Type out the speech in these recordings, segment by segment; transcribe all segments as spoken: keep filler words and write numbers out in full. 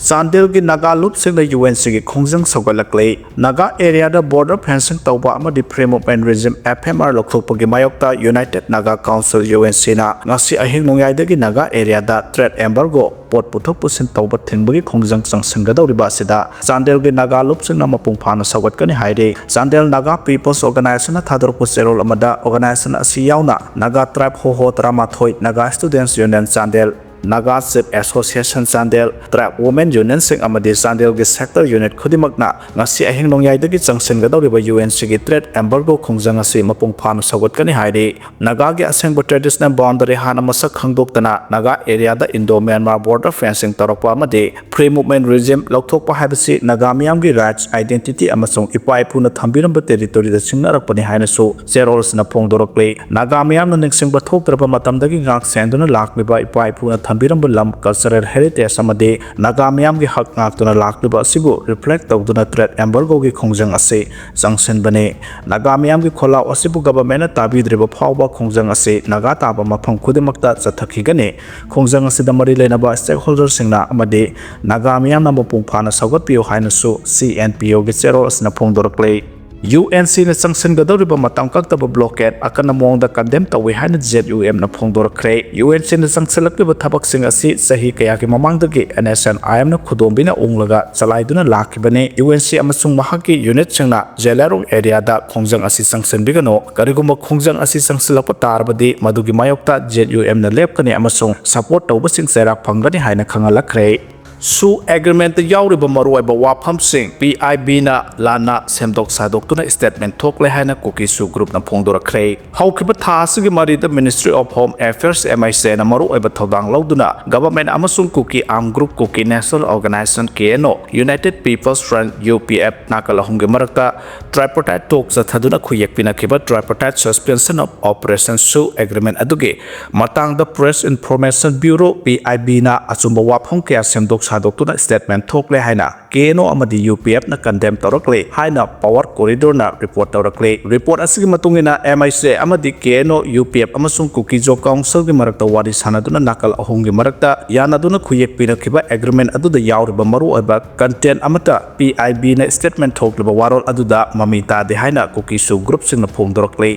ꯆꯥꯟꯗꯦꯜꯒꯤ Naga ꯂꯨꯞꯁꯤꯡꯅ U N ꯁꯤꯒꯤ ꯈꯣꯡꯖꯪ ꯁꯧꯒꯠꯂꯛꯂꯦ꯫ ꯅꯥꯒꯥ ꯑꯦꯔꯤꯌꯥꯗ ꯕꯣꯔꯗꯔ ꯐꯦꯟꯁꯤꯡ ꯇꯧꯕ ꯑꯃꯗꯤ free movement regime, F M R, ꯂꯧꯊꯣꯛꯄꯒꯤ ꯃꯥꯌꯣꯛꯇ united Naga council, U N ꯁꯤꯅ ꯉꯁꯤ ꯑꯍꯤꯡ ꯅꯣꯡꯌꯥꯏꯗꯒꯤ ꯅꯥꯒꯥ ꯑꯦꯔꯤꯌꯥꯗ ꯇ꯭ꯔꯦꯗ ꯑꯦꯝꯕꯥꯔꯒꯣ, ꯄꯣꯠ ꯄꯨꯊꯣꯛ ꯄꯨꯁꯤꯟ ꯇꯧꯕ ꯊꯤꯡꯕꯒꯤ ꯈꯣꯡꯖꯪ ꯆꯪꯁꯤꯟꯒꯗꯧꯔꯤꯕ ꯑꯁꯤꯗ ꯆꯥꯟꯗꯦꯜꯒꯤ ꯅꯥꯒꯥ ꯂꯨꯞꯁꯤꯡꯅ ꯃꯄꯨꯡ ꯐꯥꯅ ꯁꯧꯒꯠꯀꯅꯤ ꯍꯥꯏꯔꯤ꯫ ꯆꯥꯟꯗꯦꯜ ꯅꯥꯒꯥ ꯄꯤꯄꯜꯁ ꯑꯣꯔꯒꯅꯥꯏꯖꯦꯁꯟꯅ ꯊꯥꯗꯣꯔꯛꯄ ꯆꯦꯔꯣꯜ ꯑꯃꯗ ꯑꯣꯔꯒꯅꯥꯏꯖꯦꯁꯟ ꯑꯁꯤ ꯌꯥꯎꯅ ꯅꯥꯒꯥ ꯇ꯭ꯔꯥꯏꯕ ꯍꯣꯍꯣ ꯇꯔꯥꯃꯥꯊꯣꯏ, Naga students union Chandel, Naga chief association Chandel, tribe women ꯌꯨꯅꯤꯌꯟꯁꯤꯡ ꯑꯃꯗꯤ ꯆꯥꯟꯗꯦꯜꯒꯤ ꯁꯦꯛꯇꯔ ꯌꯨꯅꯤꯠ ꯈꯨꯗꯤꯡꯃꯛꯅ ꯉꯁꯤ ꯑꯍꯤꯡ ꯅꯣꯡꯌꯥꯏꯗꯒꯤ ꯆꯪꯁꯤꯟꯒꯗꯧꯔꯤꯕ ꯌꯨ ꯑꯦꯟ ꯁꯤꯒꯤ ꯇ꯭ꯔꯦꯗ ꯑꯦꯝꯕꯥꯔꯒꯣ ꯈꯣꯡꯖꯪ ꯑꯁꯤ ꯃꯄꯨꯡ ꯐꯥꯅ ꯁꯧꯒꯠꯀꯅꯤ ꯍꯥꯏꯔꯤ꯫ ꯅꯥꯒꯥꯒꯤ ꯑꯁꯦꯡꯕ ꯇ꯭ꯔꯦꯗꯤꯁꯅꯦꯜ ꯕꯥꯎꯟꯗꯔꯤ ꯍꯥꯟꯅ ꯃꯁꯛ ꯈꯪꯗꯣꯛꯇꯅ ꯅꯥꯒꯥ ꯑꯦꯔꯤꯌꯥꯗ ꯏꯟꯗꯣ ꯃ꯭ꯌꯥꯟꯃꯥꯔ ꯕꯣꯔꯗꯔ ꯐꯦꯟꯁꯤꯡ ꯇꯧꯔꯛꯄ ꯑꯃꯗꯤ ꯐ꯭ꯔꯤ ꯃꯨꯚꯃꯦꯟꯠ ꯔꯤꯖꯤꯝ ꯂꯧꯊꯣꯛꯄ ꯍꯥꯏꯕꯁꯤ ꯅꯥꯒꯥ ꯃꯤꯌꯥꯝꯒꯤ ꯔꯥꯏꯠꯁ, ꯑꯥꯏꯗꯦꯟꯇꯤꯇꯤ ꯑꯃꯁꯨꯡ ꯏꯄꯥ ꯏꯄꯨꯅ ꯊꯝꯕꯤꯔꯝꯕ ꯇꯦꯔꯤꯇꯣꯔꯤꯗ ꯁꯤꯡꯅꯔꯛꯄꯅꯤ ꯍꯥꯏꯅꯁꯨ ꯆꯦꯔꯣꯜ ꯑꯁꯤꯅ ꯐꯣꯡꯗꯣꯔꯛꯂꯤ꯫ ꯅꯥꯒꯥ ꯃꯤꯌꯥꯝꯅ ꯅꯤꯡꯁꯤꯡꯕ ꯊꯣꯛꯇ꯭ꯔꯕ ꯃꯇꯝꯗꯒꯤ ꯉꯥꯛ ꯁꯦꯟꯗꯨꯅ ꯂꯥꯛꯂꯤꯕ ꯏꯄꯥ ꯏꯄꯨꯅ ꯊꯝꯕꯤꯔꯝꯕ ꯂꯝ, ꯀꯜꯆꯔꯦꯜ ꯍꯦꯔꯤꯇꯦꯖ ꯑꯃꯗꯤ ꯅꯥꯒꯥ ꯃꯤꯌꯥꯝꯒꯤ ꯍꯛ ꯉꯥꯛꯇꯨꯅ ꯂꯥꯛꯂꯤꯕ ꯑꯁꯤꯕꯨ ꯔꯤꯐ꯭ꯂꯦꯛ ꯇꯧꯗꯨꯅ ꯇ꯭ꯔꯦꯗ ꯑꯦꯝꯕꯥꯔꯒꯣꯒꯤ ꯈꯣꯡꯖꯪ ꯑꯁꯤ ꯆꯪꯁꯤꯟꯕꯅꯤ꯫ ꯅꯥꯒꯥ ꯃꯤꯌꯥꯝꯒꯤ ꯈꯣꯜꯂꯥꯎ ꯑꯁꯤꯕꯨ ꯒꯚꯔꯟꯃꯦꯟꯠꯅ ꯇꯥꯕꯤꯗ꯭ꯔꯤꯕ ꯐꯥꯎꯕ ꯈꯣꯡꯖꯪ ꯑꯁꯤ ꯅꯥꯒꯥ ꯇꯥꯕ ꯃꯐꯝ ꯈꯨꯗꯤꯡꯃꯛꯇ ꯆꯠꯊꯈꯤꯒꯅꯤ꯫ ꯈꯣꯡꯖꯪ ꯑꯁꯤꯗ ꯃꯔꯤ ꯂꯩꯅꯕ ꯁ꯭ꯇꯦꯛꯍꯣꯜꯗꯔꯁꯤꯡꯅ ꯑꯃꯗꯤ ꯅꯥꯒꯥ ꯃꯤꯌꯥꯝꯅ ꯃꯄꯨꯡ ꯐꯥꯅ ꯁꯧꯒꯠꯄꯤꯌꯨ ꯍꯥꯏꯅꯁꯨ ꯁꯤ ꯑꯦꯟ ꯄꯤ ꯑꯣꯒꯤ ꯆꯦꯔꯣꯜ ꯑꯁꯤꯅ ꯐꯣꯡꯗꯣꯔꯛꯂꯤ꯫ ꯌꯨ ꯑꯦꯟ ꯁꯤꯅ ꯆꯪꯁꯤꯟꯒꯗꯧꯔꯤꯕ ꯃꯇꯝ ꯀꯛꯇꯕ ꯕ꯭ꯂꯣꯀꯦꯗ ꯑꯀꯟꯕ ꯃꯑꯣꯡꯗ ꯀꯟꯗꯦꯝ ꯇꯧꯏ ꯍꯥꯏꯅ ꯖꯦꯗ ꯌꯨ ꯑꯦꯝꯅ ꯐꯣꯡꯗꯣꯔꯛꯈ꯭ꯔꯦ꯫ ꯌꯨ ꯑꯦꯟ ꯁꯤꯅ ꯆꯪꯁꯤꯜꯂꯛꯂꯤꯕ ꯊꯕꯛꯁꯤꯡ ꯑꯁꯤ ꯆꯍꯤ ꯀꯌꯥꯒꯤ ꯃꯃꯥꯡꯗꯒꯤ ꯑꯦꯟ ꯑꯦꯁ ꯑꯦꯟ ꯑꯥꯏ ꯑꯦꯝꯅ ꯈꯨꯗꯣꯝꯕꯤꯅ ꯎꯡꯂꯒ ꯆꯂꯥꯏꯗꯨꯅ ꯂꯥꯛꯈꯤꯕꯅꯤ꯫ ꯌꯨ ꯑꯦꯟ ꯁꯤ ꯑꯃꯁꯨꯡ ꯃꯍꯥꯛꯀꯤ ꯌꯨꯅꯤꯠꯁꯤꯡꯅ ꯖꯦꯂꯥꯔꯣꯡ ꯑꯦꯔꯤꯌꯥꯗ ꯈꯣꯡꯖꯪ ꯑꯁꯤ ꯆꯪꯁꯤꯟꯕꯤꯒꯅꯨ, ꯀꯔꯤꯒꯨꯝꯕ ꯈꯣꯡꯖꯪ ꯑꯁꯤ ꯆꯪꯁꯤꯜꯂꯛꯄ ꯇꯥꯔꯕꯗꯤ ꯃꯗꯨꯒꯤ ꯃꯥꯌꯣꯛꯇ ꯖꯦꯗ ꯌꯨ ꯑꯦꯝꯅ ꯂꯦꯞꯀꯅꯤ ꯑꯃꯁꯨꯡ ꯁꯄꯣꯔꯠ ꯇꯧꯕꯁꯤꯡ ꯆꯩꯔꯥꯛ ꯐꯪꯒꯅꯤ ꯍꯥꯏꯅ ꯈꯪꯍꯜꯂꯛꯈ꯭ꯔꯦ꯫ ꯁꯨ ꯑꯦꯒ꯭ꯔꯤꯃꯦꯟꯠꯇ ꯌꯥꯎꯔꯤꯕ ꯃꯔꯨꯑꯣꯏꯕ ꯋꯥꯐꯝꯁꯤꯡ ꯄꯤ ꯑꯥꯏ ꯕꯤꯅ ꯂꯥꯟꯅ ꯁꯦꯝꯗꯣꯛ ꯁꯥꯗꯣꯛꯇꯨꯅ ꯁ꯭ꯇꯦꯠꯃꯦꯟꯠ ꯊꯣꯛꯂꯦ ꯍꯥꯏꯅ ꯀꯨꯀꯤ ꯁꯨ ꯒ꯭ꯔꯨꯞꯅ ꯐꯣꯡꯗꯣꯔꯛꯈ꯭ꯔꯦ꯫ ꯍꯧꯈꯤꯕ ꯊꯥ ꯑꯁꯤꯒꯤ ꯃꯔꯤꯗ ministry of home affairs, M H ꯑꯦꯅ ꯃꯔꯨꯑꯣꯏꯕ ꯊꯧꯗꯥꯡ ꯂꯧꯗꯨꯅ ꯒꯚꯔꯟꯃꯦꯟꯠ ꯑꯃꯁꯨꯡ Kuki armed group Kuki national organisation, K N O, united peoples front, U P F, ꯅꯥꯀꯜ ꯑꯍꯨꯝꯒꯤ ꯃꯔꯛꯇ ꯇ꯭ꯔꯥꯏꯄꯥꯔꯇꯥꯏꯠ ꯇꯣꯛ ꯆꯠꯊꯗꯨꯅ ꯈꯨꯌꯦꯛ ꯄꯤꯅꯈꯤꯕ ꯇ꯭ꯔꯥꯏꯄꯥꯔꯇꯥꯏꯠ ꯁꯁꯄꯦꯟꯁꯟ ꯑꯣꯐ ꯑꯣꯄꯔꯦꯁꯟ ꯁꯨ ꯑꯦꯒ꯭ꯔꯤꯃꯦꯟꯠ ꯑꯗꯨꯒꯤ ꯃꯇꯥꯡꯗ press information bureau, P I ꯕꯤꯅ ꯑꯆꯨꯝꯕ ꯋꯥꯐꯝ ꯀꯌꯥ ꯁꯦꯝꯗꯣꯛ ꯁꯥꯗꯣꯛꯇꯨꯅ statement ꯊꯣꯛꯂꯦ ꯍꯥꯏꯅ ꯀꯦ ꯑꯦꯟ ꯑꯣ ꯑꯃꯗꯤ ꯌꯨ ꯄꯤ ꯑꯦꯐꯅ condemn ꯇꯧꯔꯛꯂꯦ ꯍꯥꯏꯅ Power Corridorꯅ report ꯇꯧꯔꯛꯂꯦ꯫ Report ꯑꯁꯤꯒꯤ ꯃꯇꯨꯡ ꯏꯟꯅ ꯑꯦꯝ ꯑꯥꯏ ꯁꯤ ꯑꯦ ꯑꯃꯗꯤ ꯀꯦ ꯑꯦꯟ ꯑꯣ, ꯌꯨ ꯄꯤ ꯑꯦꯐ ꯑꯃꯁꯨꯡ ꯀꯨꯀꯤꯖꯣ ꯀꯥꯎꯟꯁꯤꯜꯒꯤ ꯃꯔꯛꯇ ꯋꯥꯔꯤ ꯁꯥꯟꯅꯗꯨꯅ ꯅꯥꯀꯜ ꯑꯍꯨꯝꯒꯤ ꯃꯔꯛꯇ ꯌꯥꯅꯗꯨꯅ ꯈꯨꯌꯦꯛ ꯄꯤꯅꯈꯤꯕ agreement ꯑꯗꯨꯗ ꯌꯥꯎꯔꯤꯕ ꯃꯔꯨꯑꯣꯏꯕ content ꯑꯃꯠꯇ ꯄꯤ ꯑꯥꯏ ꯕꯤꯅ statement ꯊꯣꯛꯂꯤꯕ ꯋꯥꯔꯣꯜ ꯑꯗꯨꯗ ꯃꯃꯤ ꯇꯥꯗꯦ ꯍꯥꯏꯅ ꯀꯨꯀꯤꯁꯨ groupꯁꯤꯡꯅ ꯐꯣꯡꯗꯣꯔꯛꯂꯤ꯫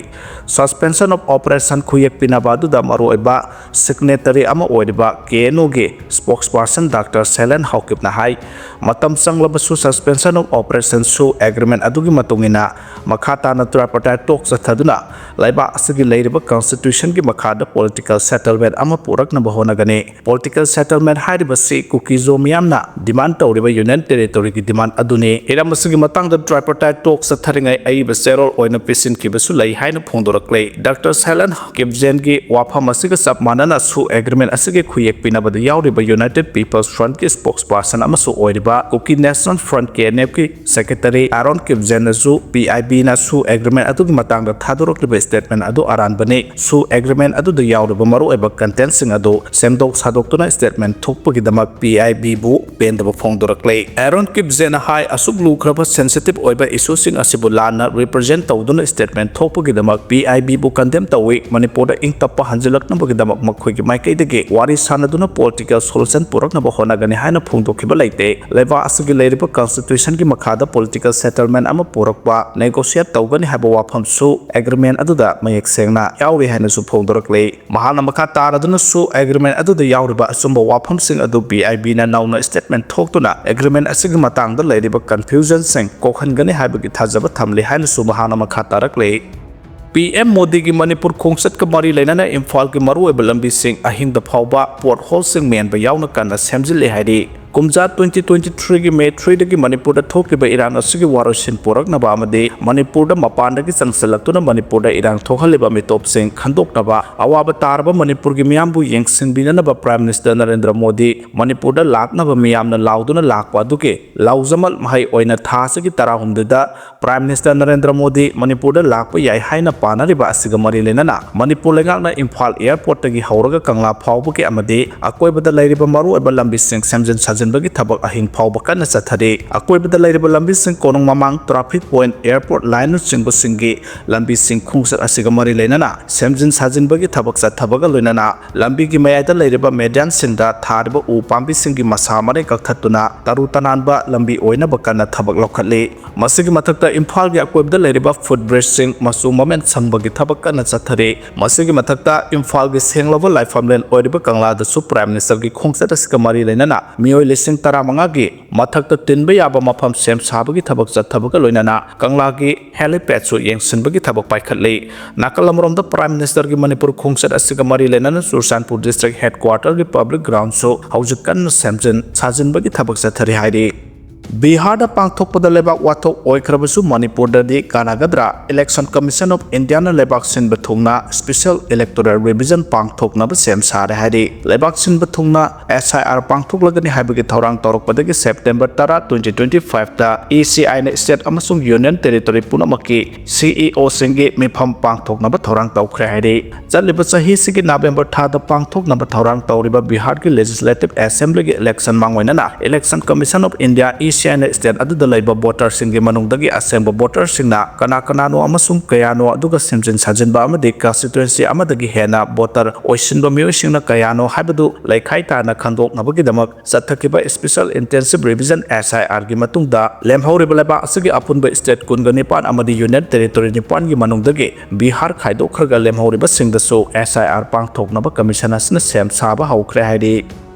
Suspension of Operation ꯈꯨꯌꯦꯛ ꯄꯤꯅꯕ ꯑꯗꯨꯗ ꯃꯔꯨꯑꯣꯏꯕ signatory ꯑꯃ ꯑꯣꯏꯔꯤꯕ ꯀꯦ ꯑꯦꯟ ꯑꯣꯒꯤ spokesperson ꯗꯥꯛꯇꯔ ꯁꯦꯂꯦꯟ ꯍꯥꯎꯀꯤꯞꯅ ꯍꯥꯏ, ꯃꯇꯝ ꯆꯪꯂꯕꯁꯨ Suspension of Operation ꯁꯨ agreement ꯑꯗꯨꯒꯤ ꯃꯇꯨꯡ ꯏꯟꯅ ꯃꯈꯥ ꯇꯥꯅ tripartite talk ꯆꯠꯊꯗꯨꯅ ꯂꯩꯕꯥꯛ ꯑꯁꯤꯒꯤ ꯂꯩꯔꯤꯕ constitutionꯒꯤ ꯃꯈꯥꯗ political settlement ꯑꯃ ꯄꯨꯔꯛꯅꯕ ꯍꯣꯠꯅꯒꯅꯤ꯫ Political settlement ꯍꯥꯏꯔꯤꯕꯁꯤ ꯀꯨꯀꯤꯖꯣ ꯃꯤꯌꯥꯝꯅ demand ꯇꯧꯔꯤꯕ Union Territoryꯒꯤ demand ꯑꯗꯨꯅꯤ꯫ ꯍꯤꯔꯝ ꯑꯁꯤꯒꯤ ꯃꯇꯥꯡꯗ tripartite talk ꯆꯠꯊꯔꯤꯉꯩ ꯑꯏꯕ ꯆꯦꯔꯣꯜ ꯑꯣꯏꯅ ꯄꯤꯁꯤꯟꯈꯤꯕꯁꯨ ꯂꯩ ꯍꯥꯏꯅ ꯐꯣꯡꯗꯣꯔꯛꯂꯦ꯫ ꯗꯥꯛꯇꯔ ꯁꯦꯂꯦꯟ ꯀꯤꯞꯖꯦꯟꯒꯤ ꯋꯥꯐꯝ ꯑꯁꯤꯒ ꯆꯞ ꯃꯥꯟꯅꯅ ꯁꯨ agreement ꯑꯁꯤꯒꯤ ꯈꯨꯌꯦꯛ ꯄꯤꯅꯕꯗ ꯌꯥꯎꯔꯤꯕ United People's Frontꯀꯤ spokesperson ꯑꯃꯁꯨ ꯑꯣꯏꯔꯤꯕ Kuki National Front, K N ꯑꯦꯐꯀꯤ secretary ꯑꯥꯔꯣꯟ ꯀꯤꯞꯖꯦꯟꯅꯁꯨ ꯄꯤ ꯑꯥꯏ ꯕꯤꯅ ꯁꯨ agreement ꯑꯗꯨꯒꯤ ꯃꯇꯥꯡꯗ ꯊꯥꯗꯣꯔꯛꯂꯤꯕ statement ꯑꯗꯨ ꯑꯔꯥꯟꯕꯅꯤ꯫ ꯁꯨ agreement ꯑꯗꯨꯗ ꯌꯥꯎꯔꯤꯕ ꯃꯔꯨꯑꯣꯏꯕ contentꯁꯤꯡ ꯑꯗꯨ ꯁꯦꯝꯗꯣꯛ ꯁꯥꯗꯣꯛꯇꯨꯅ statement ꯊꯣꯛꯄꯒꯤꯗꯃꯛ ꯄꯤ ꯑꯥꯏ ꯕꯤꯕꯨ ꯄꯦꯟꯗꯕ ꯐꯣꯡꯗꯣꯔꯛꯂꯦ꯫ ꯑꯥꯔꯣꯟ ꯀꯤꯞꯖꯦꯟꯅ ꯍꯥꯏ, ꯑꯁꯨꯛ ꯂꯨꯈ꯭ꯔꯕ sensitive ꯑꯣꯏꯕ issueꯁꯤꯡ ꯑꯁꯤꯕꯨ ꯂꯥꯟꯅ represent ꯇꯧꯗꯨꯅ statement ꯊꯣꯛꯄꯒꯤꯗꯃꯛ ꯄꯤ ꯑꯥꯏ ꯕꯤꯕꯨ condemn ꯇꯧꯏ꯫ ꯃꯅꯤꯄꯨꯔꯗ ꯏꯪ ꯇꯞꯄ ꯍꯟꯖꯤꯜꯂꯛꯅꯕꯒꯤꯗꯃꯛ ꯃꯈꯣꯏꯒꯤ ꯃꯥꯏꯀꯩꯗꯒꯤ ꯋꯥꯔꯤ ꯁꯥꯟꯅꯗꯨꯅ political solution ꯄꯨꯔꯛꯅꯕ ꯍꯣꯠꯅꯒꯅꯤ ꯍꯥꯏꯅ ꯐꯣꯡꯗꯣꯛꯈꯤꯕ ꯂꯩꯇꯦ꯫ ꯂꯩꯕꯥꯛ ꯑꯁꯤꯒꯤ ꯂꯩꯔꯤꯕ constitutionꯒꯤ ꯃꯈꯥꯗ political settlement ꯑꯃ ꯄꯨꯔꯛꯄ, negotiate ꯇꯧꯒꯅꯤ ꯍꯥꯏꯕ ꯋꯥꯐꯝꯁꯨ agreement ꯑꯗꯨꯗ ꯃꯌꯦꯛ ꯁꯦꯡꯅ ꯌꯥꯎꯔꯤ ꯍꯥꯏꯅꯁꯨ ꯐꯣꯡꯗꯣꯔꯛꯂꯤ꯫ ꯃꯍꯥꯛꯅ ꯃꯈꯥ ꯇꯥꯔꯗꯨꯅꯁꯨ agreement ꯑꯗꯨꯗ ꯌꯥꯎꯔꯤꯕ ꯑꯆꯨꯝꯕ ꯋꯥꯐꯝꯁꯤꯡ ꯑꯗꯨ ꯄꯤ ꯑꯥꯏ ꯕꯤꯅ ꯅꯧꯅ statement ꯊꯣꯛꯇꯨꯅ agreement ꯑꯁꯤꯒꯤ ꯃꯇꯥꯡꯗ ꯂꯩꯔꯤꯕ confusionꯁꯤꯡ ꯀꯣꯛꯍꯟꯒꯅꯤ ꯍꯥꯏꯕꯒꯤ ꯊꯥꯖꯕ ꯊꯝꯂꯤ ꯍꯥꯏꯅꯁꯨ ꯃꯍꯥꯛꯅ ꯃꯈꯥ ꯇꯥꯔꯛꯂꯤ꯫ ꯄꯤ ꯑꯦꯝ ꯃꯣꯗꯤꯒꯤ ꯃꯅꯤꯄꯨꯔ ꯈꯣꯡꯆꯠꯀ ꯃꯔꯤ ꯂꯩꯅꯅ ꯏꯝꯐꯥꯜꯒꯤ ꯃꯔꯨꯑꯣꯏꯕ ꯂꯝꯕꯤꯁꯤꯡ ꯑꯍꯤꯡꯗ ꯐꯥꯎꯕ potholeꯁꯤꯡ ꯃꯦꯟꯕ ꯌꯥꯎꯅ ꯀꯟꯅ ꯁꯦꯝꯖꯤꯜꯂꯤ ꯍꯥꯏꯔꯤ꯫ ꯀꯨꯝꯖꯥ twenty twenty threeꯒꯤ May threeꯗꯒꯤ ꯃꯅꯤꯄꯨꯔꯗ ꯊꯣꯛꯂꯤꯕ ꯏꯔꯥꯡ ꯑꯁꯤꯒꯤ ꯋꯥꯔꯣꯏꯁꯤꯟ ꯄꯨꯔꯛꯅꯕ ꯑꯃꯗꯤ ꯃꯅꯤꯄꯨꯔꯗ ꯃꯄꯥꯟꯗꯒꯤ ꯆꯪꯁꯤꯜꯂꯛꯇꯨꯅ ꯃꯅꯤꯄꯨꯔꯗ ꯏꯔꯥꯡ ꯊꯣꯛꯍꯜꯂꯤꯕ ꯃꯤꯇꯣꯞꯁꯤꯡ ꯈꯟꯗꯣꯛꯅꯕ ꯑꯋꯥꯕ ꯇꯥꯔꯕ ꯃꯅꯤꯄꯨꯔꯒꯤ ꯃꯤꯌꯥꯝꯕꯨ ꯌꯦꯡꯁꯤꯟꯕꯤꯅꯅꯕ Prime Minister ꯅꯔꯦꯟꯗ꯭ꯔ ꯃꯣꯗꯤ ꯃꯅꯤꯄꯨꯔꯗ ꯂꯥꯛꯅꯕ ꯃꯤꯌꯥꯝꯅ ꯂꯥꯎꯗꯨꯅ ꯂꯥꯛꯄ ꯑꯗꯨꯒꯤ ꯂꯥꯎꯖꯃꯜ ꯃꯍꯩ ꯑꯣꯏꯅ ꯊꯥ ꯑꯁꯤꯒꯤ ꯇꯔꯥꯍꯨꯝꯗꯣꯏꯗ Prime Minister ꯅꯔꯦꯟꯗ꯭ꯔ ꯃꯣꯗꯤ ꯃꯅꯤꯄꯨꯔꯗ ꯂꯥꯛꯄ ꯌꯥꯏ ꯍꯥꯏꯅ ꯄꯥꯅꯔꯤꯕ ꯑꯁꯤꯒ ꯃꯔꯤ ꯂꯩꯅꯅ ꯃꯅꯤꯄꯨꯔ ꯂꯩꯉꯥꯛꯅ ꯏꯝꯐꯥꯜ airportꯇꯒꯤ ꯍꯧꯔꯒ ꯀꯪꯂꯥ ꯐꯥꯎꯕꯒꯤ ꯑꯃꯗꯤ ꯑꯀꯣꯏꯕꯗ ꯂꯩꯔꯤꯕ ꯃꯔꯨꯑꯣꯏꯕ ꯂꯝꯕꯤꯁꯤꯡ ꯁꯦꯝꯖꯤꯟ ꯁꯥꯖꯤꯟ ꯁꯦꯝꯖꯤꯟꯕꯒꯤ ꯊꯕꯛ ꯑꯍꯤꯡ ꯐꯥꯎꯕ ꯀꯟꯅ ꯆꯠꯊꯔꯤ꯫ ꯑꯀꯣꯏꯕꯗ ꯂꯩꯔꯤꯕ ꯂꯝꯕꯤꯁꯤꯡ, ꯀꯣꯅꯨꯡ ꯃꯃꯥꯡ, traffic point, airport line ꯅꯆꯤꯡꯕꯁꯤꯡꯒꯤ ꯂꯝꯕꯤꯁꯤꯡ ꯈꯣꯡꯆꯠ ꯑꯁꯤꯒ ꯃꯔꯤ ꯂꯩꯅꯅ ꯁꯦꯝꯖꯤꯟ ꯁꯥꯖꯤꯟꯕꯒꯤ ꯊꯕꯛ ꯆꯠꯊꯕꯒ ꯂꯣꯏꯅꯅ ꯂꯝꯕꯤꯒꯤ ꯃꯌꯥꯏꯗ ꯂꯩꯔꯤꯕ median ꯁꯤꯡꯗ ꯊꯥꯔꯤꯕ ꯎ ꯄꯥꯝꯕꯤꯁꯤꯡꯒꯤ ꯃꯁꯥ ꯃꯔꯦꯡ ꯀꯛꯊꯠꯇꯨꯅ ꯇꯔꯨ ꯇꯅꯥꯟꯕ ꯂꯝꯕꯤ ꯑꯣꯏꯅꯕ ꯀꯟꯅ ꯊꯕꯛ ꯂꯧꯈꯠꯂꯤ꯫ ꯃꯁꯤꯒꯤ ꯃꯊꯛꯇ ꯏꯝꯐꯥꯜꯒꯤ ꯑꯀꯣꯏꯕꯗ ꯂꯩꯔꯤꯕ footbridge ꯁꯤꯡ ꯃꯆꯨ ꯃꯃꯦꯟ ꯁꯪꯕꯒꯤ ꯊꯕꯛ ꯀꯟꯅ ꯆꯠꯊꯔꯤ꯫ ꯃꯁꯤꯒꯤ ꯃꯊꯛꯇ ꯏꯝꯐꯥꯜꯒꯤ ꯁꯦꯡꯂꯕ ꯂꯥꯏꯐꯝꯂꯦꯟ ꯑꯣꯏꯔꯤꯕ ꯀꯪꯂꯥꯗꯁꯨ Prime Minister ꯒꯤ ꯈꯣꯡꯆꯠ ꯑꯁꯤꯒ ꯃꯔꯤ ꯂꯩꯅꯅ ꯃꯤꯑꯣꯏ ꯂꯤꯁꯤꯡ ꯇꯔꯥꯃꯉꯥꯒꯤ ꯃꯊꯛꯇ ꯇꯤꯟꯕ ꯌꯥꯕ ꯃꯐꯝ ꯁꯦꯝ ꯁꯥꯕꯒꯤ ꯊꯕꯛ ꯆꯠꯊꯕꯒ ꯂꯣꯏꯅꯅ ꯀꯪꯂꯥꯒꯤ helipad ꯁꯨ ꯌꯦꯡꯁꯤꯟꯕꯒꯤ ꯊꯕꯛ ꯄꯥꯏꯈꯠꯂꯤ꯫ ꯅꯥꯀꯜ ꯑꯃꯔꯣꯝꯗ Prime Minister ꯒꯤ ꯃꯅꯤꯄꯨꯔ ꯈꯣꯡꯆꯠ ꯑꯁꯤꯒ ꯃꯔꯤ ꯂꯩꯅꯅ ꯆꯨꯔꯆꯥꯟꯄꯨꯔ district headquarter ꯒꯤ public ground ꯁꯨ ꯍꯧꯖꯤꯛ ꯀꯟꯅ ꯁꯦꯝꯖꯤꯟ ꯁꯥꯖꯤꯟꯕꯒꯤ ꯊꯕꯛ ꯆꯠꯊꯔꯤ ꯍꯥꯏꯔꯤ꯫ ꯕꯤꯍꯥꯔꯗ ꯄꯥꯡꯊꯣꯛꯄꯗ ꯂꯩꯕꯥꯛ ꯋꯥꯊꯣꯛ ꯑꯣꯏꯈ꯭ꯔꯕꯁꯨ ꯃꯅꯤꯄꯨꯔꯗꯗꯤ ꯀꯥꯟꯅꯒꯗ꯭ꯔꯥ? Election Commission of India ꯅ ꯂꯩꯕꯥꯛ ꯁꯤꯟꯕ ꯊꯨꯡꯅ special electoral revision ꯄꯥꯡꯊꯣꯛꯅꯕ ꯁꯦꯝ ꯁꯥꯔꯦ ꯍꯥꯏꯔꯤ꯫ ꯂꯩꯕꯥꯛ ꯁꯤꯟꯕ ꯊꯨꯡꯅ S I R ꯄꯥꯡꯊꯣꯛꯂꯒꯅꯤ ꯍꯥꯏꯕꯒꯤ ꯊꯧꯔꯥꯡ ꯇꯧꯔꯛꯄꯗꯒꯤ September ꯇꯔꯥ, twenty twenty five ꯇ E C I ꯅ state ꯑꯃꯁꯨꯡ union territory ꯄꯨꯝꯅꯃꯛꯀꯤ C E O ꯁꯤꯡꯒꯤ ꯃꯤꯐꯝ ꯄꯥꯡꯊꯣꯛꯅꯕ ꯊꯧꯔꯥꯡ ꯇꯧꯈ꯭ꯔꯦ ꯍꯥꯏꯔꯤ꯫ ꯆꯠꯂꯤꯕ ꯆꯍꯤꯁꯤꯒꯤ November ꯊꯥꯗ ꯄꯥꯡꯊꯣꯛꯅꯕ ꯊꯧꯔꯥꯡ ꯇꯧꯔꯤꯕ ꯕꯤꯍꯥꯔꯒꯤ Legislative Assembly ꯒꯤ election ꯃꯥꯡꯑꯣꯏꯅꯅ Election Commission of India, E C I ꯅ state ꯑꯗꯨꯗ ꯂꯩꯕ voter ꯁꯤꯡꯒꯤ ꯃꯅꯨꯡꯗꯒꯤ ꯑꯁꯦꯡꯕ voter ꯁꯤꯡꯅ ꯀꯅꯥ ꯀꯅꯥꯅꯣ ꯑꯃꯁꯨꯡ ꯀꯌꯥꯅꯣ, ꯑꯗꯨꯒ ꯁꯦꯝꯖꯤꯟ ꯁꯥꯖꯤꯟꯕ ꯑꯃꯗꯤ constituency ꯑꯃꯗꯒꯤ ꯍꯦꯟꯅ voter ꯑꯣꯏꯁꯤꯟꯕ ꯃꯤꯑꯣꯏꯁꯤꯡꯅ ꯀꯌꯥꯅꯣ ꯍꯥꯏꯕꯗꯨ ꯂꯩꯈꯥꯏ ꯇꯥꯅ ꯈꯪꯗꯣꯛꯅꯕꯒꯤꯗꯃꯛ ꯆꯠꯊꯈꯤꯕ Special Intensive Revision S I R ꯒꯤ ꯃꯇꯨꯡꯗ ꯂꯦꯝꯍꯧꯔꯤꯕ ꯂꯩꯕꯥꯛ ꯑꯁꯤꯒꯤ ꯑꯄꯨꯟꯕ state ꯀꯨꯟꯒ ꯅꯤꯄꯥꯟ ꯑꯃꯗꯤ union territory ꯅꯤꯄꯥꯟꯒꯤ ꯃꯅꯨꯡꯗꯒꯤ ꯕꯤꯍꯥꯔ ꯈꯥꯏꯗꯣꯛꯈ꯭ꯔꯒ ꯂꯦꯝꯍꯧꯔꯤꯕꯁꯤꯡꯗꯁꯨ S I R ꯄꯥꯡꯊꯣꯛꯅꯕ commission ꯑꯁꯤꯅ ꯁꯦꯝ ꯁꯥꯕ ꯍꯧꯈ꯭ꯔꯦ ꯍꯥꯏꯔꯤ꯫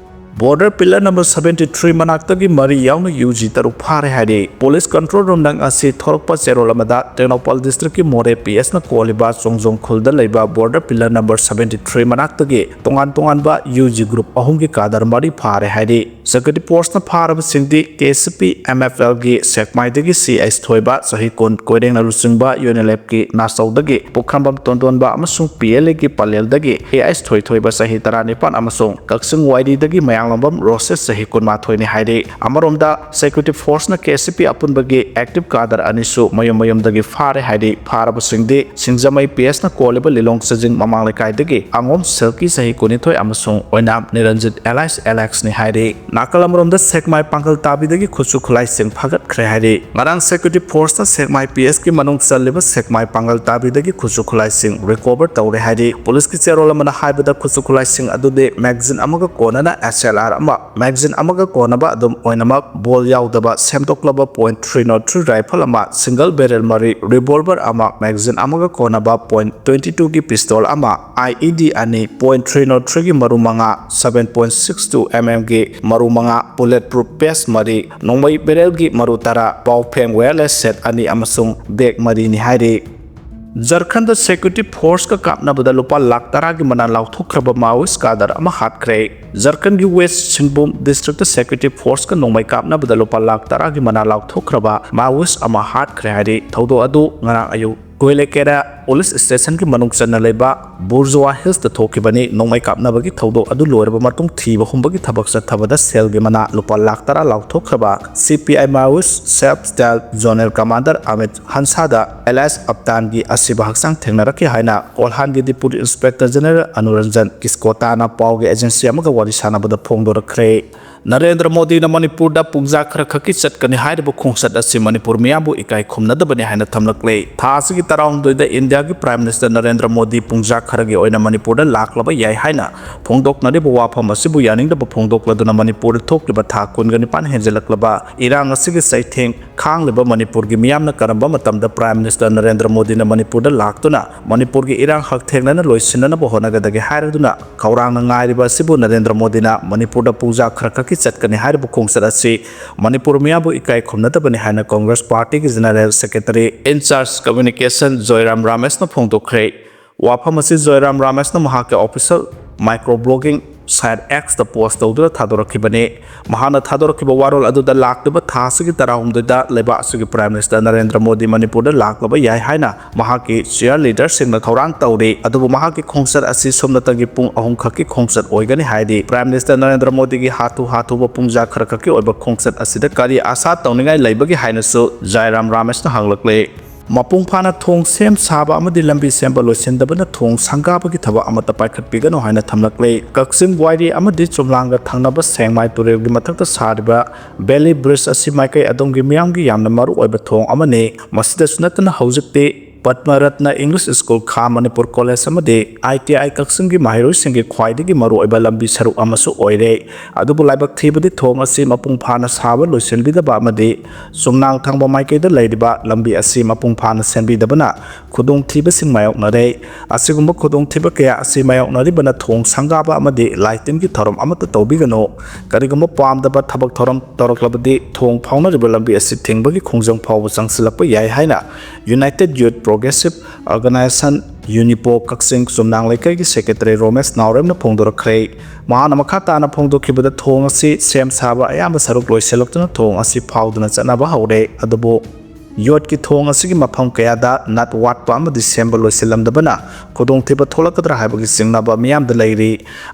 Border pillar number seventy three ꯃꯅꯥꯛꯇꯒꯤ ꯃꯔꯤ ꯌꯥꯎꯅ U G ꯇꯔꯨꯛ ꯐꯥꯔꯦ ꯍꯥꯏꯔꯤ꯫ Police control room ꯅꯪ ꯑꯁꯤ ꯊꯣꯔꯛꯄ ꯆꯦꯔꯣꯜ ꯑꯃꯗ ꯇꯦꯡꯅꯧꯄꯜ district ꯀꯤ ꯃꯣꯔꯦ P S ꯅ ꯀꯣꯜꯂꯤꯕ ꯆꯣꯡꯖꯣꯡ ꯈꯨꯜꯗ ꯂꯩꯕ border pillar number seventy three ꯃꯅꯥꯛꯇꯒꯤ ꯇꯣꯉꯥꯟ ꯇꯣꯉꯥꯟꯕ U G group ꯑꯍꯨꯝꯒꯤ cadre ꯃꯔꯤ ꯐꯥꯔꯦ ꯍꯥꯏꯔꯤ꯫ Security force ꯅ ꯐꯥꯔꯕꯁꯤꯡꯗꯤ K C P M F L ꯒꯤ ꯁꯦꯛꯃꯥꯏꯗꯒꯤ C H ꯊꯣꯏꯕ, ꯆꯍꯤ ꯀꯨꯟ, ꯀꯣꯏꯔꯦꯡꯅ ꯂꯨꯆꯤꯡꯕ UNLF ꯀꯤ ꯅꯥꯆꯧꯗꯒꯤ ꯄꯨꯈ꯭ꯔꯝꯕꯝ ꯇꯣꯟꯗꯣꯟꯕ ꯑꯃꯁꯨꯡ P L A ꯒꯤ ꯄꯂꯦꯜꯗꯒꯤ A H ꯊꯣꯏꯊꯣꯏꯕ, ꯆꯍꯤ ꯇꯔꯥꯅꯤꯄꯥꯟ ꯑꯃꯁꯨꯡ ꯀꯛꯆꯤꯡ ꯋꯥꯏꯔꯤꯗꯒꯤ ꯃꯌꯥꯝ ꯍꯤꯌꯥꯡꯂꯝꯕꯝ ꯔꯣꯁꯦꯁ ꯆꯍꯤ ꯀꯨꯟꯃꯥꯊꯣꯏꯅꯤ ꯍꯥꯏꯔꯤ꯫ ꯑꯃꯔꯣꯝꯗ, ꯁꯦꯀ꯭ꯌꯨꯔꯤꯇꯤ ꯐꯣꯔꯁꯅ ꯀꯦ ꯑꯦꯁ ꯁꯤ ꯄꯤ ꯑꯄꯨꯟꯕꯒꯤ ꯑꯦꯛꯇꯤꯚ ꯀꯥꯗꯔ ꯑꯅꯤꯁꯨ ꯃꯌꯨꯝ ꯃꯌꯨꯝꯗꯒꯤ ꯐꯥꯔꯦ ꯍꯥꯏꯔꯤ꯫ ꯐꯥꯔꯕꯁꯤꯡꯗꯤ ꯁꯤꯡꯖꯃꯩ ꯄꯤ ꯑꯦꯁꯅ ꯀꯣꯜꯂꯤꯕ ꯂꯤꯂꯣꯡ ꯆꯖꯤꯡ ꯃꯃꯥꯡ ꯂꯩꯀꯥꯏꯗꯒꯤ ꯑꯉꯣꯝ ꯁꯤꯜꯀꯤ ꯆꯍꯤ ꯀꯨꯟꯅꯤꯊꯣꯏ ꯑꯃꯁꯨꯡ ꯑꯣꯏꯅꯥꯝ ꯅꯤꯔꯟꯖꯤꯠ ꯑꯦꯂꯥꯏꯁ ꯑꯦꯂꯦꯛꯁꯅꯤ ꯍꯥꯏꯔꯤ꯫ ꯅꯥꯀꯜ ꯑꯃꯔꯣꯝꯗ, ꯁꯦꯛꯃꯥꯏ ꯄꯥꯡꯒꯜ ꯇꯥꯕꯤꯗꯒꯤ ꯈꯨꯠꯁꯨ ꯈꯨꯠꯂꯥꯏꯁꯤꯡ ꯐꯥꯒꯠꯈ꯭ꯔꯦ ꯍꯥꯏꯔꯤ꯫ ꯉꯔꯥꯡ ꯁꯦꯀ꯭ꯌꯨꯔꯤꯇꯤ ꯐꯣꯔꯁꯅ ꯁꯦꯛꯃꯥꯏ ꯄꯤ ꯑꯦꯁꯀꯤ ꯃꯅꯨꯡ ꯆꯜꯂꯤꯕ ꯁꯦꯛꯃꯥꯏ ꯄꯥꯡꯒꯜ ꯇꯥꯕꯤꯗꯒꯤ ꯈꯨꯠꯁꯨ ꯈꯨꯠꯂꯥꯏꯁꯤꯡ ꯔꯤꯀꯣꯚꯔ ꯇꯧꯔꯦ ꯍꯥꯏꯔꯤ꯫ ꯄꯨꯂꯤꯁꯀꯤ ꯆꯦꯔꯣꯜ ꯑꯃꯅ ꯍꯥꯏꯕꯗ, ꯈꯨꯠꯁꯨ ꯈꯨꯠꯂꯥꯏꯁꯤꯡ ꯑꯗꯨꯗꯤ ꯃꯦꯒꯥꯖꯤꯟ ꯑꯃꯒ ꯀꯣꯟꯅꯅ ꯑꯦꯁ ꯑꯦꯜ ꯑꯥꯔ ꯑꯃ, ꯃꯦꯒꯥꯖꯤꯟ ꯑꯃꯒ ꯀꯣꯟꯅꯕ ꯑꯗꯨꯝ ꯑꯣꯏꯅꯃꯛ ꯕꯣꯜ ꯌꯥꯎꯗꯕ ꯁꯦꯝꯗꯣꯛꯂꯕ point three not three rifle ꯑꯃ, ꯁꯤꯡꯒꯜ ꯕꯦꯔꯦꯜ ꯃꯔꯤ, ꯔꯤꯚꯣꯜꯚꯔ ꯑꯃ, ꯃꯦꯒꯥꯖꯤꯟ ꯑꯃꯒ ꯀꯣꯟꯅꯕ ꯄꯣꯏꯟ ꯇ꯭ꯋꯦꯟꯇꯤ ꯇꯨꯒꯤ ꯄꯤꯁꯇꯣꯜ ꯑꯃ, ꯑꯥꯏ ꯏ ꯗꯤ ꯑꯅꯤ, ꯄꯣꯏꯟ ꯊ꯭ꯔꯤ ꯅꯣꯠ ꯊ꯭ꯔꯤꯒꯤ ꯃꯔꯨ ꯃꯉꯥ, seven point six two M ꯑꯦꯝꯒꯤ ꯃꯔꯨ ꯃꯉꯥ, ꯕꯨꯂꯦꯠ ꯄ꯭ꯔꯨꯐ ꯚꯦꯁ ꯃꯔꯤ, ꯅꯣꯡꯃꯩ ꯕꯦꯔꯦꯜꯒꯤ ꯃꯔꯨ ꯇꯔꯥ, ꯕꯥꯎꯐꯦꯡ ꯋꯦꯌꯔꯂꯦꯁ ꯁꯦꯠ ꯑꯅꯤ ꯑꯃꯁꯨꯡ ꯕꯦꯒ ꯃꯔꯤꯅꯤ ꯍꯥꯏꯔꯤ꯫ ꯖꯔꯈꯟꯗ ꯁꯦꯀ꯭ꯌꯨꯔꯤꯇꯤ ꯐꯣꯔꯁꯀ ꯀꯥꯞꯅꯕꯗ ꯂꯨꯄꯥ ꯂꯥꯈ ꯇꯔꯥꯒꯤ ꯃꯅꯥ ꯂꯥꯎꯊꯣꯛꯈ꯭ꯔꯕ ꯃꯥꯑꯣꯏꯁ ꯀꯥꯗꯔ ꯑꯃ ꯍꯥꯠꯈ꯭ꯔꯦ꯫ ꯖꯔꯈꯟꯒꯤ ꯋꯦꯁ ꯁꯤꯡꯕꯨꯝ ꯗꯤꯁꯇ꯭ꯔꯤꯛꯇ ꯁꯦꯀ꯭ꯌꯨꯔꯤꯇꯤ ꯐꯣꯔꯁꯀ ꯅꯣꯡꯃꯩ ꯀꯥꯞꯅꯕꯗ ꯂꯨꯄꯥ ꯂꯥꯈ ꯇꯔꯥꯒꯤ ꯃꯅꯥ ꯂꯥꯎꯊꯣꯛꯈ꯭ꯔꯕ ꯃꯥꯑꯣꯏꯁ ꯑꯃ ꯍꯥꯠꯈ꯭ꯔꯦ ꯍꯥꯏꯔꯤ꯫ ꯊꯧꯗꯣꯛ ꯑꯗꯨ ꯉꯔꯥꯡ ꯑꯌꯨꯛ ꯀꯣꯏꯂꯦꯀꯦꯔꯥ ꯄꯨꯂꯤꯁ ꯁ꯭ꯇꯦꯁꯟꯒꯤ ꯃꯅꯨꯡ ꯆꯟꯅ ꯂꯩꯕ ꯕꯨꯔꯖꯨꯋꯥ ꯍꯤꯜꯁꯇ ꯊꯣꯛꯈꯤꯕꯅꯤ꯫ ꯅꯣꯡꯃꯩ ꯀꯥꯞꯅꯕꯒꯤ ꯊꯧꯗꯣꯛ ꯑꯗꯨ ꯂꯣꯏꯔꯕ ꯃꯇꯨꯡ ꯊꯤꯕ ꯍꯨꯝꯕꯒꯤ ꯊꯕꯛ ꯆꯠꯊꯕꯗ ꯁꯦꯜꯒꯤ ꯃꯅꯥ ꯂꯨꯄꯥ ꯂꯥꯈ ꯇꯔꯥ ꯂꯥꯎꯊꯣꯛꯈ꯭ꯔꯕ C P I Maoist self style zonal commander Amit ꯍꯟꯁꯥꯗ ꯑꯦꯂꯥꯏꯁ ꯑꯞꯇꯥꯟꯒꯤ ꯑꯁꯤꯕ ꯍꯛꯆꯥꯡ ꯊꯦꯡꯅꯔꯛꯈꯤ ꯍꯥꯏꯅ ꯀꯣꯜꯍꯥꯟꯒꯤ ꯗꯤꯄꯨꯇꯤ ꯏꯟꯁꯄꯦꯛꯇꯔ ꯖꯦꯅꯔꯦꯜ ꯑꯅꯨꯔꯟꯖꯟ ꯀꯤꯁꯀꯣꯇꯥꯅ ꯄꯥꯎꯒꯤ ꯑꯦꯖꯦꯟꯁꯤ ꯑꯃꯒ ꯋꯥꯔꯤ ꯁꯥꯟꯅꯕꯗ ꯐꯣꯡꯗꯣꯔꯛꯈ꯭ꯔꯦ꯫ ꯅꯔꯦꯟꯗ꯭ꯔ ꯃꯣꯗꯤꯅ ꯃꯅꯤꯄꯨꯔꯗ ꯄꯨꯡꯖꯥ ꯈꯔ ꯈꯛꯀꯤ ꯆꯠꯀꯅꯤ ꯍꯥꯏꯔꯤꯕ ꯈꯣꯡꯆꯠ ꯑꯁꯤ ꯃꯅꯤꯄꯨꯔ ꯃꯤꯌꯥꯝꯕꯨ ꯏꯀꯥꯏ ꯈꯨꯝꯅꯗꯕꯅꯤ ꯍꯥꯏꯅ ꯊꯝꯂꯛꯂꯦ꯫ ꯊꯥ ꯑꯁꯤꯒꯤ ꯇꯔꯥꯍꯨꯝꯗꯣꯏꯗ ꯏꯟꯗꯤꯌꯥꯒꯤ ꯄ꯭ꯔꯥꯏꯝ ꯃꯤꯅꯤꯁꯇꯔ ꯅꯔꯦꯟꯗ꯭ꯔ ꯃꯣꯗꯤ ꯄꯨꯡꯖꯥ ꯈꯔꯒꯤ ꯑꯣꯏꯅ ꯃꯅꯤꯄꯨꯔꯗ ꯂꯥꯛꯂꯕ ꯌꯥꯏ ꯍꯥꯏꯅ ꯐꯣꯡꯗꯣꯛꯅꯔꯤꯕ ꯋꯥꯐꯝ ꯑꯁꯤꯕꯨ ꯌꯥꯅꯤꯡꯗꯕ ꯐꯣꯡꯗꯣꯛꯂꯗꯨꯅ ꯃꯅꯤꯄꯨꯔꯗ ꯊꯣꯛꯂꯤꯕ ꯊꯥ ꯀꯨꯟꯒ ꯅꯤꯄꯥꯟ ꯍꯦꯟꯖꯜꯂꯛꯂꯕ ꯏꯔꯥꯡ ꯑꯁꯤꯒꯤ ꯆꯩꯊꯦꯡ ꯈꯥꯡꯂꯤꯕ ꯃꯅꯤꯄꯨꯔꯒꯤ ꯃꯤꯌꯥꯝꯅ ꯀꯔꯝꯕ ꯃꯇꯝꯗ ꯄ꯭ꯔꯥꯏꯝ ꯃꯤꯅꯤꯁꯇꯔ ꯅꯔꯦꯟꯗ꯭ꯔ ꯃꯣꯗꯤꯅ ꯃꯅꯤꯄꯨꯔꯗ ꯂꯥꯛꯇꯨꯅ ꯃꯅꯤꯄꯨꯔꯒꯤ ꯏꯔꯥꯡ ꯍꯛꯊꯦꯡꯅꯅ ꯂꯣꯏꯁꯤꯟꯅꯅꯕ ꯍꯣꯠꯅꯒꯗꯒꯦ ꯍꯥꯏꯔꯗꯨꯅ ꯈꯧꯔꯥꯡꯅ ꯉꯥꯏꯔꯤꯕ ꯑꯁꯤꯕꯨ ꯅꯔꯦꯟꯗ꯭ꯔ ꯃꯣꯗꯤꯅ ꯃꯅꯤꯄꯨꯔꯗ ꯄꯨꯡꯖꯥ ꯈꯔ ꯈꯛꯀꯤ ꯆꯠꯀꯅꯤ ꯍꯥꯏꯔꯤꯕ ꯈꯣꯡꯆꯠ ꯑꯁꯤ ꯃꯅꯤꯄꯨꯔ ꯃꯤꯌꯥꯝꯕꯨ ꯏꯀꯥꯏ ꯈꯨꯝꯅꯗꯕꯅꯤ ꯍꯥꯏꯅ ꯀꯣꯡꯒ꯭ꯔꯦꯁ ꯄꯥꯔꯇꯤꯒꯤ ꯖꯦꯅꯔꯦꯜ ꯁꯦꯀ꯭ꯔꯦꯇꯔꯤ ꯏꯟ ꯆꯥꯔꯖ ꯀꯝꯃ꯭ꯌꯨꯅꯤꯀꯦꯁꯟ ꯖꯣꯏꯔꯥꯝ ꯔꯥꯃꯦꯁꯅ ꯐꯣꯡꯗꯣꯛꯈ꯭ꯔꯦ꯫ ꯋꯥꯐꯝ ꯑꯁꯤ ꯖꯣꯏꯔꯥꯝ ꯔꯥꯃꯦꯁꯅ ꯃꯍꯥꯛꯀꯤ ꯑꯣꯐꯤꯁꯤꯌꯦꯜ ꯃꯥꯏꯀ꯭ꯔꯣ ꯕ꯭ꯂꯣꯒꯤꯡ ꯁꯥꯏꯠ ꯑꯦꯛꯁꯇ ꯄꯣꯁ ꯇꯧꯗꯨꯅ ꯊꯥꯗꯣꯔꯛꯈꯤꯕꯅꯤ꯫ ꯃꯍꯥꯛꯅ ꯊꯥꯗꯣꯔꯛꯈꯤꯕ ꯋꯥꯔꯣꯜ ꯑꯗꯨꯗ ꯂꯥꯛꯂꯤꯕ ꯊꯥ ꯑꯁꯤꯒꯤ ꯇꯔꯥꯍꯨꯝꯗꯣꯏꯗ ꯂꯩꯕꯥꯛ ꯑꯁꯤꯒꯤ Prime Minister ꯅꯔꯦꯟꯗ꯭ꯔ ꯃꯣꯗꯤ ꯃꯅꯤꯄꯨꯔꯗ ꯂꯥꯛꯂꯕ ꯌꯥꯏ ꯍꯥꯏꯅ ꯃꯍꯥꯛꯀꯤ cheerleaderꯁꯤꯡꯅ ꯊꯧꯔꯥꯡ ꯇꯧꯔꯤ꯫ ꯑꯗꯨꯕꯨ ꯃꯍꯥꯛꯀꯤ ꯈꯣꯡꯆꯠ ꯑꯁꯤ ꯁꯨꯞꯅꯇꯒꯤ ꯄꯨꯡ ꯑꯍꯨꯝ ꯈꯛꯀꯤ ꯈꯣꯡꯆꯠ ꯑꯣꯏꯒꯅꯤ ꯍꯥꯏꯔꯤ꯫ Prime Minister ꯅꯔꯦꯟꯗ꯭ꯔ ꯃꯣꯗꯤꯒꯤ ꯍꯥꯊꯨ ꯍꯥꯊꯨꯕ ꯄꯨꯡꯖꯥ ꯈꯔ ꯈꯛꯀꯤ ꯑꯣꯏꯕ ꯈꯣꯡꯆꯠ ꯑꯁꯤꯗ ꯀꯔꯤ ꯑꯥꯁꯥ ꯇꯧꯅꯤꯡꯉꯥꯏ ꯂꯩꯕꯒꯦ ꯍꯥꯏꯅꯁꯨ ꯖꯥꯏꯔꯥꯝ ꯔꯥꯃꯦꯁꯅ ꯍꯪꯂꯛꯂꯤ꯫ ꯃꯄꯨꯡ ꯐꯥꯅ ꯊꯣꯡ ꯁꯦꯝ ꯁꯥꯕ ꯑꯃꯗꯤ ꯂꯝꯕꯤ ꯁꯦꯝꯕ ꯂꯣꯏꯁꯤꯟꯗꯕꯅ ꯊꯣꯡ ꯁꯪꯒꯥꯕꯒꯤ ꯊꯕꯛ ꯑꯃꯠꯇ ꯄꯥꯏꯈꯠꯄꯤꯒꯅꯨ ꯍꯥꯏꯅ ꯊꯝꯂꯛꯂꯦ꯫ ꯀꯛꯆꯤꯡ ꯋꯥꯏꯔꯤ ꯑꯃꯗꯤ ꯆꯨꯝꯂꯥꯡꯒ ꯊꯪꯅꯕ ꯁꯦꯡꯃꯥꯏ ꯇꯨꯔꯦꯜꯒꯤ ꯃꯊꯛꯇ ꯁꯥꯔꯤꯕ Bailey Bridge ꯑꯁꯤ ꯃꯥꯏꯀꯩ ꯑꯗꯣꯝꯒꯤ ꯃꯤꯌꯥꯝꯒꯤ ꯌꯥꯝꯅ ꯃꯔꯨ ꯑꯣꯏꯕ ꯊꯣꯡ ꯑꯃꯅꯤ꯫ ꯃꯁꯤꯗꯁꯨ ꯅꯠꯇꯅ ꯍꯧꯖꯤꯛꯇꯤ ꯄꯗꯃꯔꯠꯅ English School, ꯈꯥ ꯃꯅꯤꯄꯨꯔ College ꯑꯃꯗꯤ I T I ꯀꯛꯆꯤꯡꯒꯤ ꯃꯍꯩꯔꯣꯏꯁꯤꯡꯒꯤ ꯈ꯭ꯋꯥꯏꯗꯒꯤ ꯃꯔꯨꯑꯣꯏꯕ ꯂꯝꯕꯤ ꯁꯔꯨꯛ ꯑꯃꯁꯨ ꯑꯣꯏꯔꯦ꯫ ꯑꯗꯨꯕꯨ ꯂꯥꯏꯕꯛ ꯊꯤꯕꯗꯤ ꯊꯣꯡ ꯑꯁꯤ ꯃꯄꯨꯡ ꯐꯥꯅ ꯁꯥꯕ ꯂꯣꯏꯁꯤꯟꯕꯤꯗꯕ ꯑꯃꯗꯤ ꯆꯨꯝꯅꯥꯡ ꯊꯪꯕ ꯃꯥꯏꯀꯩꯗ ꯂꯩꯔꯤꯕ ꯂꯝꯕꯤ ꯑꯁꯤ ꯃꯄꯨꯡ ꯐꯥꯅ ꯁꯦꯝꯕꯤꯗꯕꯅ ꯈꯨꯗꯣꯡꯊꯤꯕꯁꯤꯡ ꯃꯥꯌꯣꯛꯅꯔꯦ꯫ ꯑꯁꯤꯒꯨꯝꯕ ꯈꯨꯗꯣꯡꯊꯤꯕ ꯀꯌꯥ ꯑꯁꯤ ꯃꯥꯌꯣꯛꯅꯔꯤꯕꯅ ꯊꯣꯡ ꯁꯪꯒꯥꯕ ꯑꯃꯗꯤ ꯂꯥꯏꯇꯤꯟꯒꯤ ꯊꯧꯔꯝ ꯑꯃꯠꯇ ꯇꯧꯕꯤꯒꯅꯨ꯫ ꯀꯔꯤꯒꯨꯝꯕ ꯄꯥꯝꯗꯕ ꯊꯕꯛ ꯊꯧꯔꯝ ꯇꯧꯔꯛꯂꯕꯗꯤ ꯊꯣꯡ ꯐꯥꯎꯅꯔꯤꯕ ꯂꯝꯕꯤ ꯑꯁꯤ ꯊꯤꯡꯕꯒꯤ ꯈꯣꯡꯖꯪ ꯐꯥꯎꯕ ꯆꯪꯁꯤꯜꯂꯛꯄ ꯌꯥꯏ ꯍꯥꯏꯅ United Youth Progressive Organisation, UNYPO, ꯀꯛꯆꯤꯡ ꯆꯨꯝꯅꯥꯡ ꯂꯩꯀꯥꯏꯒꯤ Secretary ꯔꯣꯃꯦꯁ ꯅꯥꯎꯔꯦꯝꯅ ꯐꯣꯡꯗꯣꯔꯛꯈ꯭ꯔꯦ꯫ ꯃꯍꯥꯛꯅ ꯃꯈꯥ ꯇꯥꯅ ꯐꯣꯡꯗꯣꯛꯈꯤꯕꯗ ꯊꯣꯡ ꯑꯁꯤ ꯁꯦꯝ ꯁꯥꯕ ꯑꯌꯥꯝꯕ ꯁꯔꯨꯛ ꯂꯣꯏꯁꯤꯜꯂꯛꯇꯨꯅ ꯊꯣꯡ ꯑꯁꯤ ꯐꯥꯎꯗꯨꯅ ꯆꯠꯅꯕ ꯍꯧꯔꯦ꯫ ꯑꯗꯨꯕꯨ ꯌꯣꯠꯀꯤ ꯊꯣꯡ ꯑꯁꯤꯒꯤ ꯃꯐꯝ ꯀꯌꯥꯗ nut ꯋꯥꯠꯄ ꯑꯃꯗꯤ ꯁꯦꯝꯕ ꯂꯣꯏꯁꯤꯜꯂꯝꯗꯕꯅ ꯈꯨꯗꯣꯡꯊꯤꯕ ꯊꯣꯛꯂꯛꯀꯗ꯭ꯔꯥ ꯍꯥꯏꯕꯒꯤ ꯆꯤꯡꯅꯕ ꯃꯤꯌꯥꯝꯗ ꯂꯩꯔꯤ꯫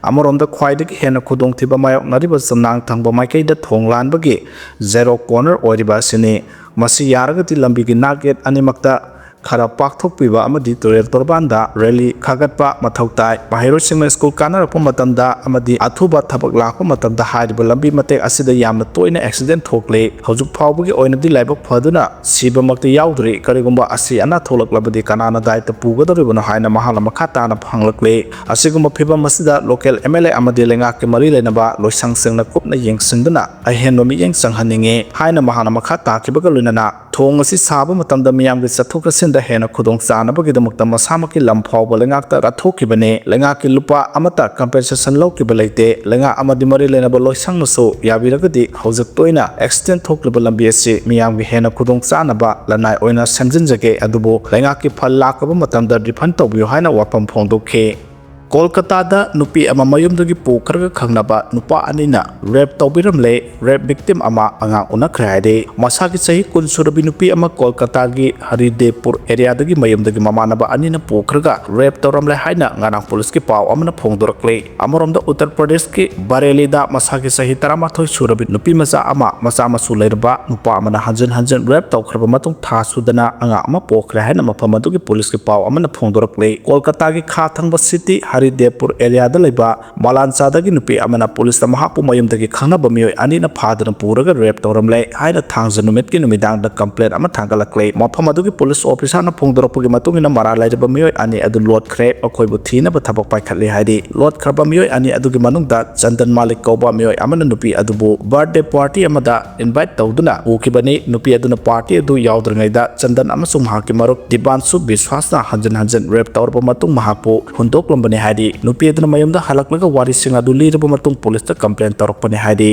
ꯑꯃꯔꯣꯝꯗ ꯈ꯭ꯋꯥꯏꯗꯒꯤ ꯍꯦꯟꯅ ꯈꯨꯗꯣꯡꯊꯤꯕ ꯃꯥꯌꯣꯛꯅꯔꯤꯕ ꯆꯨꯝꯅꯥꯡ ꯊꯪꯕ ꯃꯥꯏꯀꯩꯗ ꯊꯣꯡ ꯂꯥꯟꯕꯒꯤ zero corner ꯑꯣꯏꯔꯤꯕ ꯑꯁꯤꯅꯤ꯫ ꯃꯁꯤ ꯌꯥꯔꯒꯗꯤ ꯂꯝꯕꯤꯒꯤ ꯅꯥꯛ ꯌꯦꯠ ꯑꯅꯤꯃꯛꯇ ꯈꯔ ꯄꯥꯛꯊꯣꯛꯄꯤꯕ ꯑꯃꯗꯤ ꯇꯨꯔꯦꯜ ꯇꯣꯔꯕꯥꯟꯗ railing ꯈꯥꯒꯠꯄ ꯃꯊꯧ ꯇꯥꯏ꯫ ꯃꯍꯩꯔꯣꯏꯁꯤꯡꯅ ꯁ꯭ꯀꯨꯜ ꯀꯥꯅꯔꯛꯄ ꯃꯇꯝꯗ ꯑꯃꯗꯤ ꯑꯊꯨꯕ ꯊꯕꯛ ꯂꯥꯛꯄ ꯃꯇꯝꯗ ꯍꯥꯏꯔꯤꯕ ꯂꯝꯕꯤ ꯃꯇꯦꯛ ꯑꯁꯤꯗ ꯌꯥꯝꯅ ꯇꯣꯏꯅ accident ꯊꯣꯛꯂꯤ꯫ ꯍꯧꯖꯤꯛ ꯐꯥꯎꯕꯒꯤ ꯑꯣꯏꯅꯗꯤ ꯂꯥꯏꯕꯛ ꯐꯗꯨꯅ ꯁꯤꯕꯃꯛꯇꯤ ꯌꯥꯎꯗ꯭ꯔꯤ꯫ ꯀꯔꯤꯒꯨꯝꯕ ꯑꯁꯤ ꯑꯅꯥ ꯊꯣꯛꯂꯛꯂꯕꯗꯤ ꯀꯅꯥꯅ ꯗꯥꯏꯇ ꯄꯨꯒꯗꯧꯔꯤꯕꯅꯣ ꯍꯥꯏꯅ ꯃꯍꯥꯛꯅ ꯃꯈꯥ ꯇꯥꯅ ꯍꯪꯂꯛꯂꯤ꯫ ꯑꯁꯤꯒꯨꯝꯕ ꯐꯤꯕꯝ ꯑꯁꯤꯗ local M L A ꯑꯃꯗꯤ ꯂꯩꯉꯥꯛꯀꯤ ꯃꯔꯤ ꯂꯩꯅꯕ ꯂꯣꯏꯁꯪꯁꯤꯡꯅ ꯀꯨꯞꯅ ꯌꯦꯡꯁꯤꯟꯗꯨꯅ ꯑꯍꯦꯟꯕ ꯃꯤꯠꯌꯦꯡ ꯆꯪꯍꯟꯅꯤꯡꯉꯤ ꯍꯥꯏꯅ ꯃꯍꯥꯛꯅ ꯃꯈꯥ ꯇꯥꯈꯤꯕꯒ ꯂꯣꯏꯅꯅ ꯊꯣꯡ ꯑꯁꯤ ꯁꯥꯕ ꯃꯇꯝꯗ ꯃꯤꯌꯥꯝꯒꯤ ꯆꯠꯊꯣꯛ ꯆꯠꯁꯤꯟꯗ ꯍꯦꯟꯅ ꯈꯨꯗꯣꯡ ꯆꯥꯅꯕꯒꯤꯗꯃꯛꯇ ꯃꯁꯥꯃꯛꯀꯤ ꯂꯝ ꯐꯥꯎꯕ ꯂꯩꯉꯥꯛꯇ ꯀꯠꯊꯣꯛꯈꯤꯕꯅꯤ꯫ ꯂꯩꯉꯥꯛꯀꯤ ꯂꯨꯄꯥ ꯑꯃꯠꯇ compensation ꯂꯧꯈꯤꯕ ꯂꯩꯇꯦ꯫ ꯂꯩꯉꯥꯛ ꯑꯃꯗꯤ ꯃꯔꯤ ꯂꯩꯅꯕ ꯂꯣꯏꯁꯪꯅꯁꯨ ꯌꯥꯕꯤꯔꯒꯗꯤ ꯍꯧꯖꯤꯛ ꯇꯣꯏꯅ accident ꯊꯣꯛꯂꯤꯕ ꯂꯝꯕꯤ ꯑꯁꯤ ꯃꯤꯌꯥꯝꯒꯤ ꯍꯦꯟꯅ ꯈꯨꯗꯣꯡ ꯆꯥꯅꯕ ꯂꯅꯥꯏ ꯑꯣꯏꯅ ꯁꯦꯝꯖꯤꯟꯖꯒꯦ, ꯑꯗꯨꯕꯨ ꯂꯩꯉꯥꯛꯀꯤ ꯐꯜ ꯂꯥꯛꯄ ꯃꯇꯝꯗ refund ꯇꯧꯕꯤꯌꯨ ꯍꯥꯏꯅ ꯋꯥꯐꯝ ꯐꯣꯡꯗꯣꯛꯈꯤ꯫ ꯀꯣꯜꯀꯇꯥꯗ ꯅꯨꯄꯤ ꯑꯃ ꯃꯌꯨꯝꯗꯒꯤ ꯄꯨꯈ꯭ꯔꯒ ꯈꯪꯅꯕ ꯅꯨꯄꯥ ꯑꯅꯤꯅ ꯔꯦꯞ ꯇꯧꯕꯤꯔꯝꯂꯦ꯫ ꯔꯦꯞ ꯚꯤꯛꯇꯤꯝ ꯑꯃ ꯑꯉꯥꯡ ꯎꯅꯈ꯭ꯔꯦ ꯍꯥꯏꯔꯦ꯫ ꯃꯁꯥꯒꯤ ꯆꯍꯤ ꯀꯨꯟ ꯁꯨꯔꯕꯤ ꯅꯨꯄꯤ ꯑꯃ ꯀꯣꯜꯀꯇꯥꯒꯤ ꯍꯔꯤꯗꯦꯕꯄꯨꯔ ꯑꯦꯔꯤꯌꯥꯗꯒꯤ ꯃꯌꯨꯝꯗꯒꯤ ꯃꯃꯥꯟꯅꯕ ꯑꯅꯤꯅ ꯄꯨꯈ꯭ꯔꯒ ꯔꯦꯞ ꯇꯧꯔꯝꯂꯦ ꯍꯥꯏꯅ ꯉꯔꯥꯡ ꯄꯨꯂꯤꯁꯀꯤ ꯄꯥꯎ ꯑꯃꯅ ꯐꯣꯡꯗꯣꯔꯛꯂꯤ꯫ ꯑꯃꯔꯣꯝꯗ ꯎꯠꯇꯔ ꯄ꯭ꯔꯗꯦꯁꯀꯤ ꯕꯔꯦꯂꯤꯗ ꯃꯁꯥꯒꯤ ꯆꯍꯤ ꯇꯔꯥꯃꯥꯊꯣꯏ ꯁꯨꯔꯕꯤ ꯅꯨꯄꯤ ꯃꯆꯥ ꯑꯃ ꯃꯆꯥ ꯃꯁꯨ ꯂꯩꯔꯕ ꯅꯨꯄꯥ ꯑꯃꯅ ꯍꯟꯖꯤꯟ ꯍꯟꯖꯤꯟ ꯔꯦꯞ ꯇꯧꯈ꯭ꯔꯕ ꯃꯇꯨꯡ ꯊꯥ ꯁꯨꯗꯅ ꯑꯉꯥꯡ ꯑꯃ ꯄꯣꯛꯈ꯭ꯔꯦ ꯍꯥꯏꯅ ꯃꯐꯝ ꯑꯗꯨꯒꯤ ꯄꯨꯂꯤꯁꯀꯤ ꯄꯥꯎ ꯑꯃꯅ ꯐꯣꯡꯗꯣꯔꯛꯂꯤ꯫ ꯀꯣꯜꯀꯇꯥꯒꯤ ꯈꯥ ꯊꯪꯕ ꯁꯤꯇꯤ ꯍꯔꯤꯗꯦꯕꯄꯨꯔ ꯑꯦꯔꯤꯌꯥꯗ ꯂꯩꯕ ꯃꯥꯂꯥꯟꯆꯥꯗꯒꯤ ꯅꯨꯄꯤ ꯑꯃꯅ ꯄꯨꯂꯤꯁꯇ ꯃꯍꯥꯛꯄꯨ ꯃꯌꯨꯝꯗꯒꯤ ꯈꯪꯅꯕ ꯃꯤꯑꯣꯏ ꯑꯅꯤꯅ ꯐꯥꯗꯨꯅ ꯄꯨꯔꯒ ꯔꯦꯞ ꯇꯧꯔꯝꯂꯦ ꯍꯥꯏꯅ ꯊꯥꯡꯖ ꯅꯨꯃꯤꯠꯀꯤ ꯅꯨꯃꯤꯗꯥꯡꯗ ꯀꯝꯄ꯭ꯂꯦꯟ ꯑꯃ ꯊꯥꯡꯒꯠꯂꯛꯂꯦ꯫ ꯃꯐꯝ ꯑꯗꯨꯒꯤ ꯄꯨꯂꯤꯁ ꯑꯣꯐꯤꯁꯥꯔꯅ ꯐꯣꯡꯗꯣꯔꯛꯄꯒꯤ ꯃꯇꯨꯡ ꯏꯟꯅ ꯃꯔꯥꯜ ꯂꯩꯔꯕ ꯃꯤꯑꯣꯏ ꯑꯅꯤ ꯑꯗꯨ ꯂꯣꯠꯈ꯭ꯔꯦ, ꯃꯈꯣꯏꯕꯨ ꯊꯤꯅꯕ ꯊꯕꯛ ꯄꯥꯏꯈꯠꯂꯤ ꯍꯥꯏꯔꯤ꯫ ꯂꯣꯠꯈ꯭ꯔꯕ ꯃꯤꯑꯣꯏ ꯑꯅꯤ ꯑꯗꯨꯒꯤ ꯃꯅꯨꯡꯗ ꯆꯟꯗꯟ ꯃꯥꯂꯤꯛ ꯀꯧꯕ ꯃꯤꯑꯣꯏ ꯑꯃꯅ ꯅꯨꯄꯤ ꯑꯗꯨꯕꯨ ꯕꯥꯔꯊꯗꯦ ꯄꯥꯔꯇꯤ ꯑꯃꯗ ꯏꯟꯚꯥꯏꯠ ꯇꯧꯗꯨꯅ ꯄꯨꯈꯤꯕꯅꯤ꯫ ꯅꯨꯄꯤ ꯑꯗꯨꯅ ꯄꯥꯔꯇꯤ ꯑꯗꯨ ꯌꯥꯎꯗ꯭ꯔꯤꯉꯩꯗ ꯆꯟꯗꯟ ꯑꯃꯁꯨꯡ ꯃꯍꯥꯛꯀꯤ ꯃꯔꯨꯞ ꯗꯤꯕꯥꯟꯁꯨ ꯕꯤꯁ꯭ꯋꯥꯁꯅ ꯍꯟꯖꯤꯟ ꯍꯟꯖꯤꯟ ꯔꯦꯞ ꯇꯧꯔꯕ ꯃꯇꯨꯡ ꯃꯍꯥꯛꯄꯨ ꯍꯨꯟꯗꯣꯛꯂꯝꯕꯅꯤ ꯍꯥꯏꯔꯤ꯫ ꯅꯨꯄꯤ ꯑꯗꯨꯅ ꯃꯌꯨꯝꯗ ꯍꯜꯂꯛꯂꯒ ꯋꯥꯔꯤꯁꯤꯡ ꯑꯗꯨ ꯂꯤꯔꯕ ꯃꯇꯨꯡ ꯄꯨꯂꯤꯁꯇ ꯀꯝꯄ꯭ꯂꯦꯟ ꯇꯧꯔꯛꯄꯅꯤ ꯍꯥꯏꯔꯤ꯫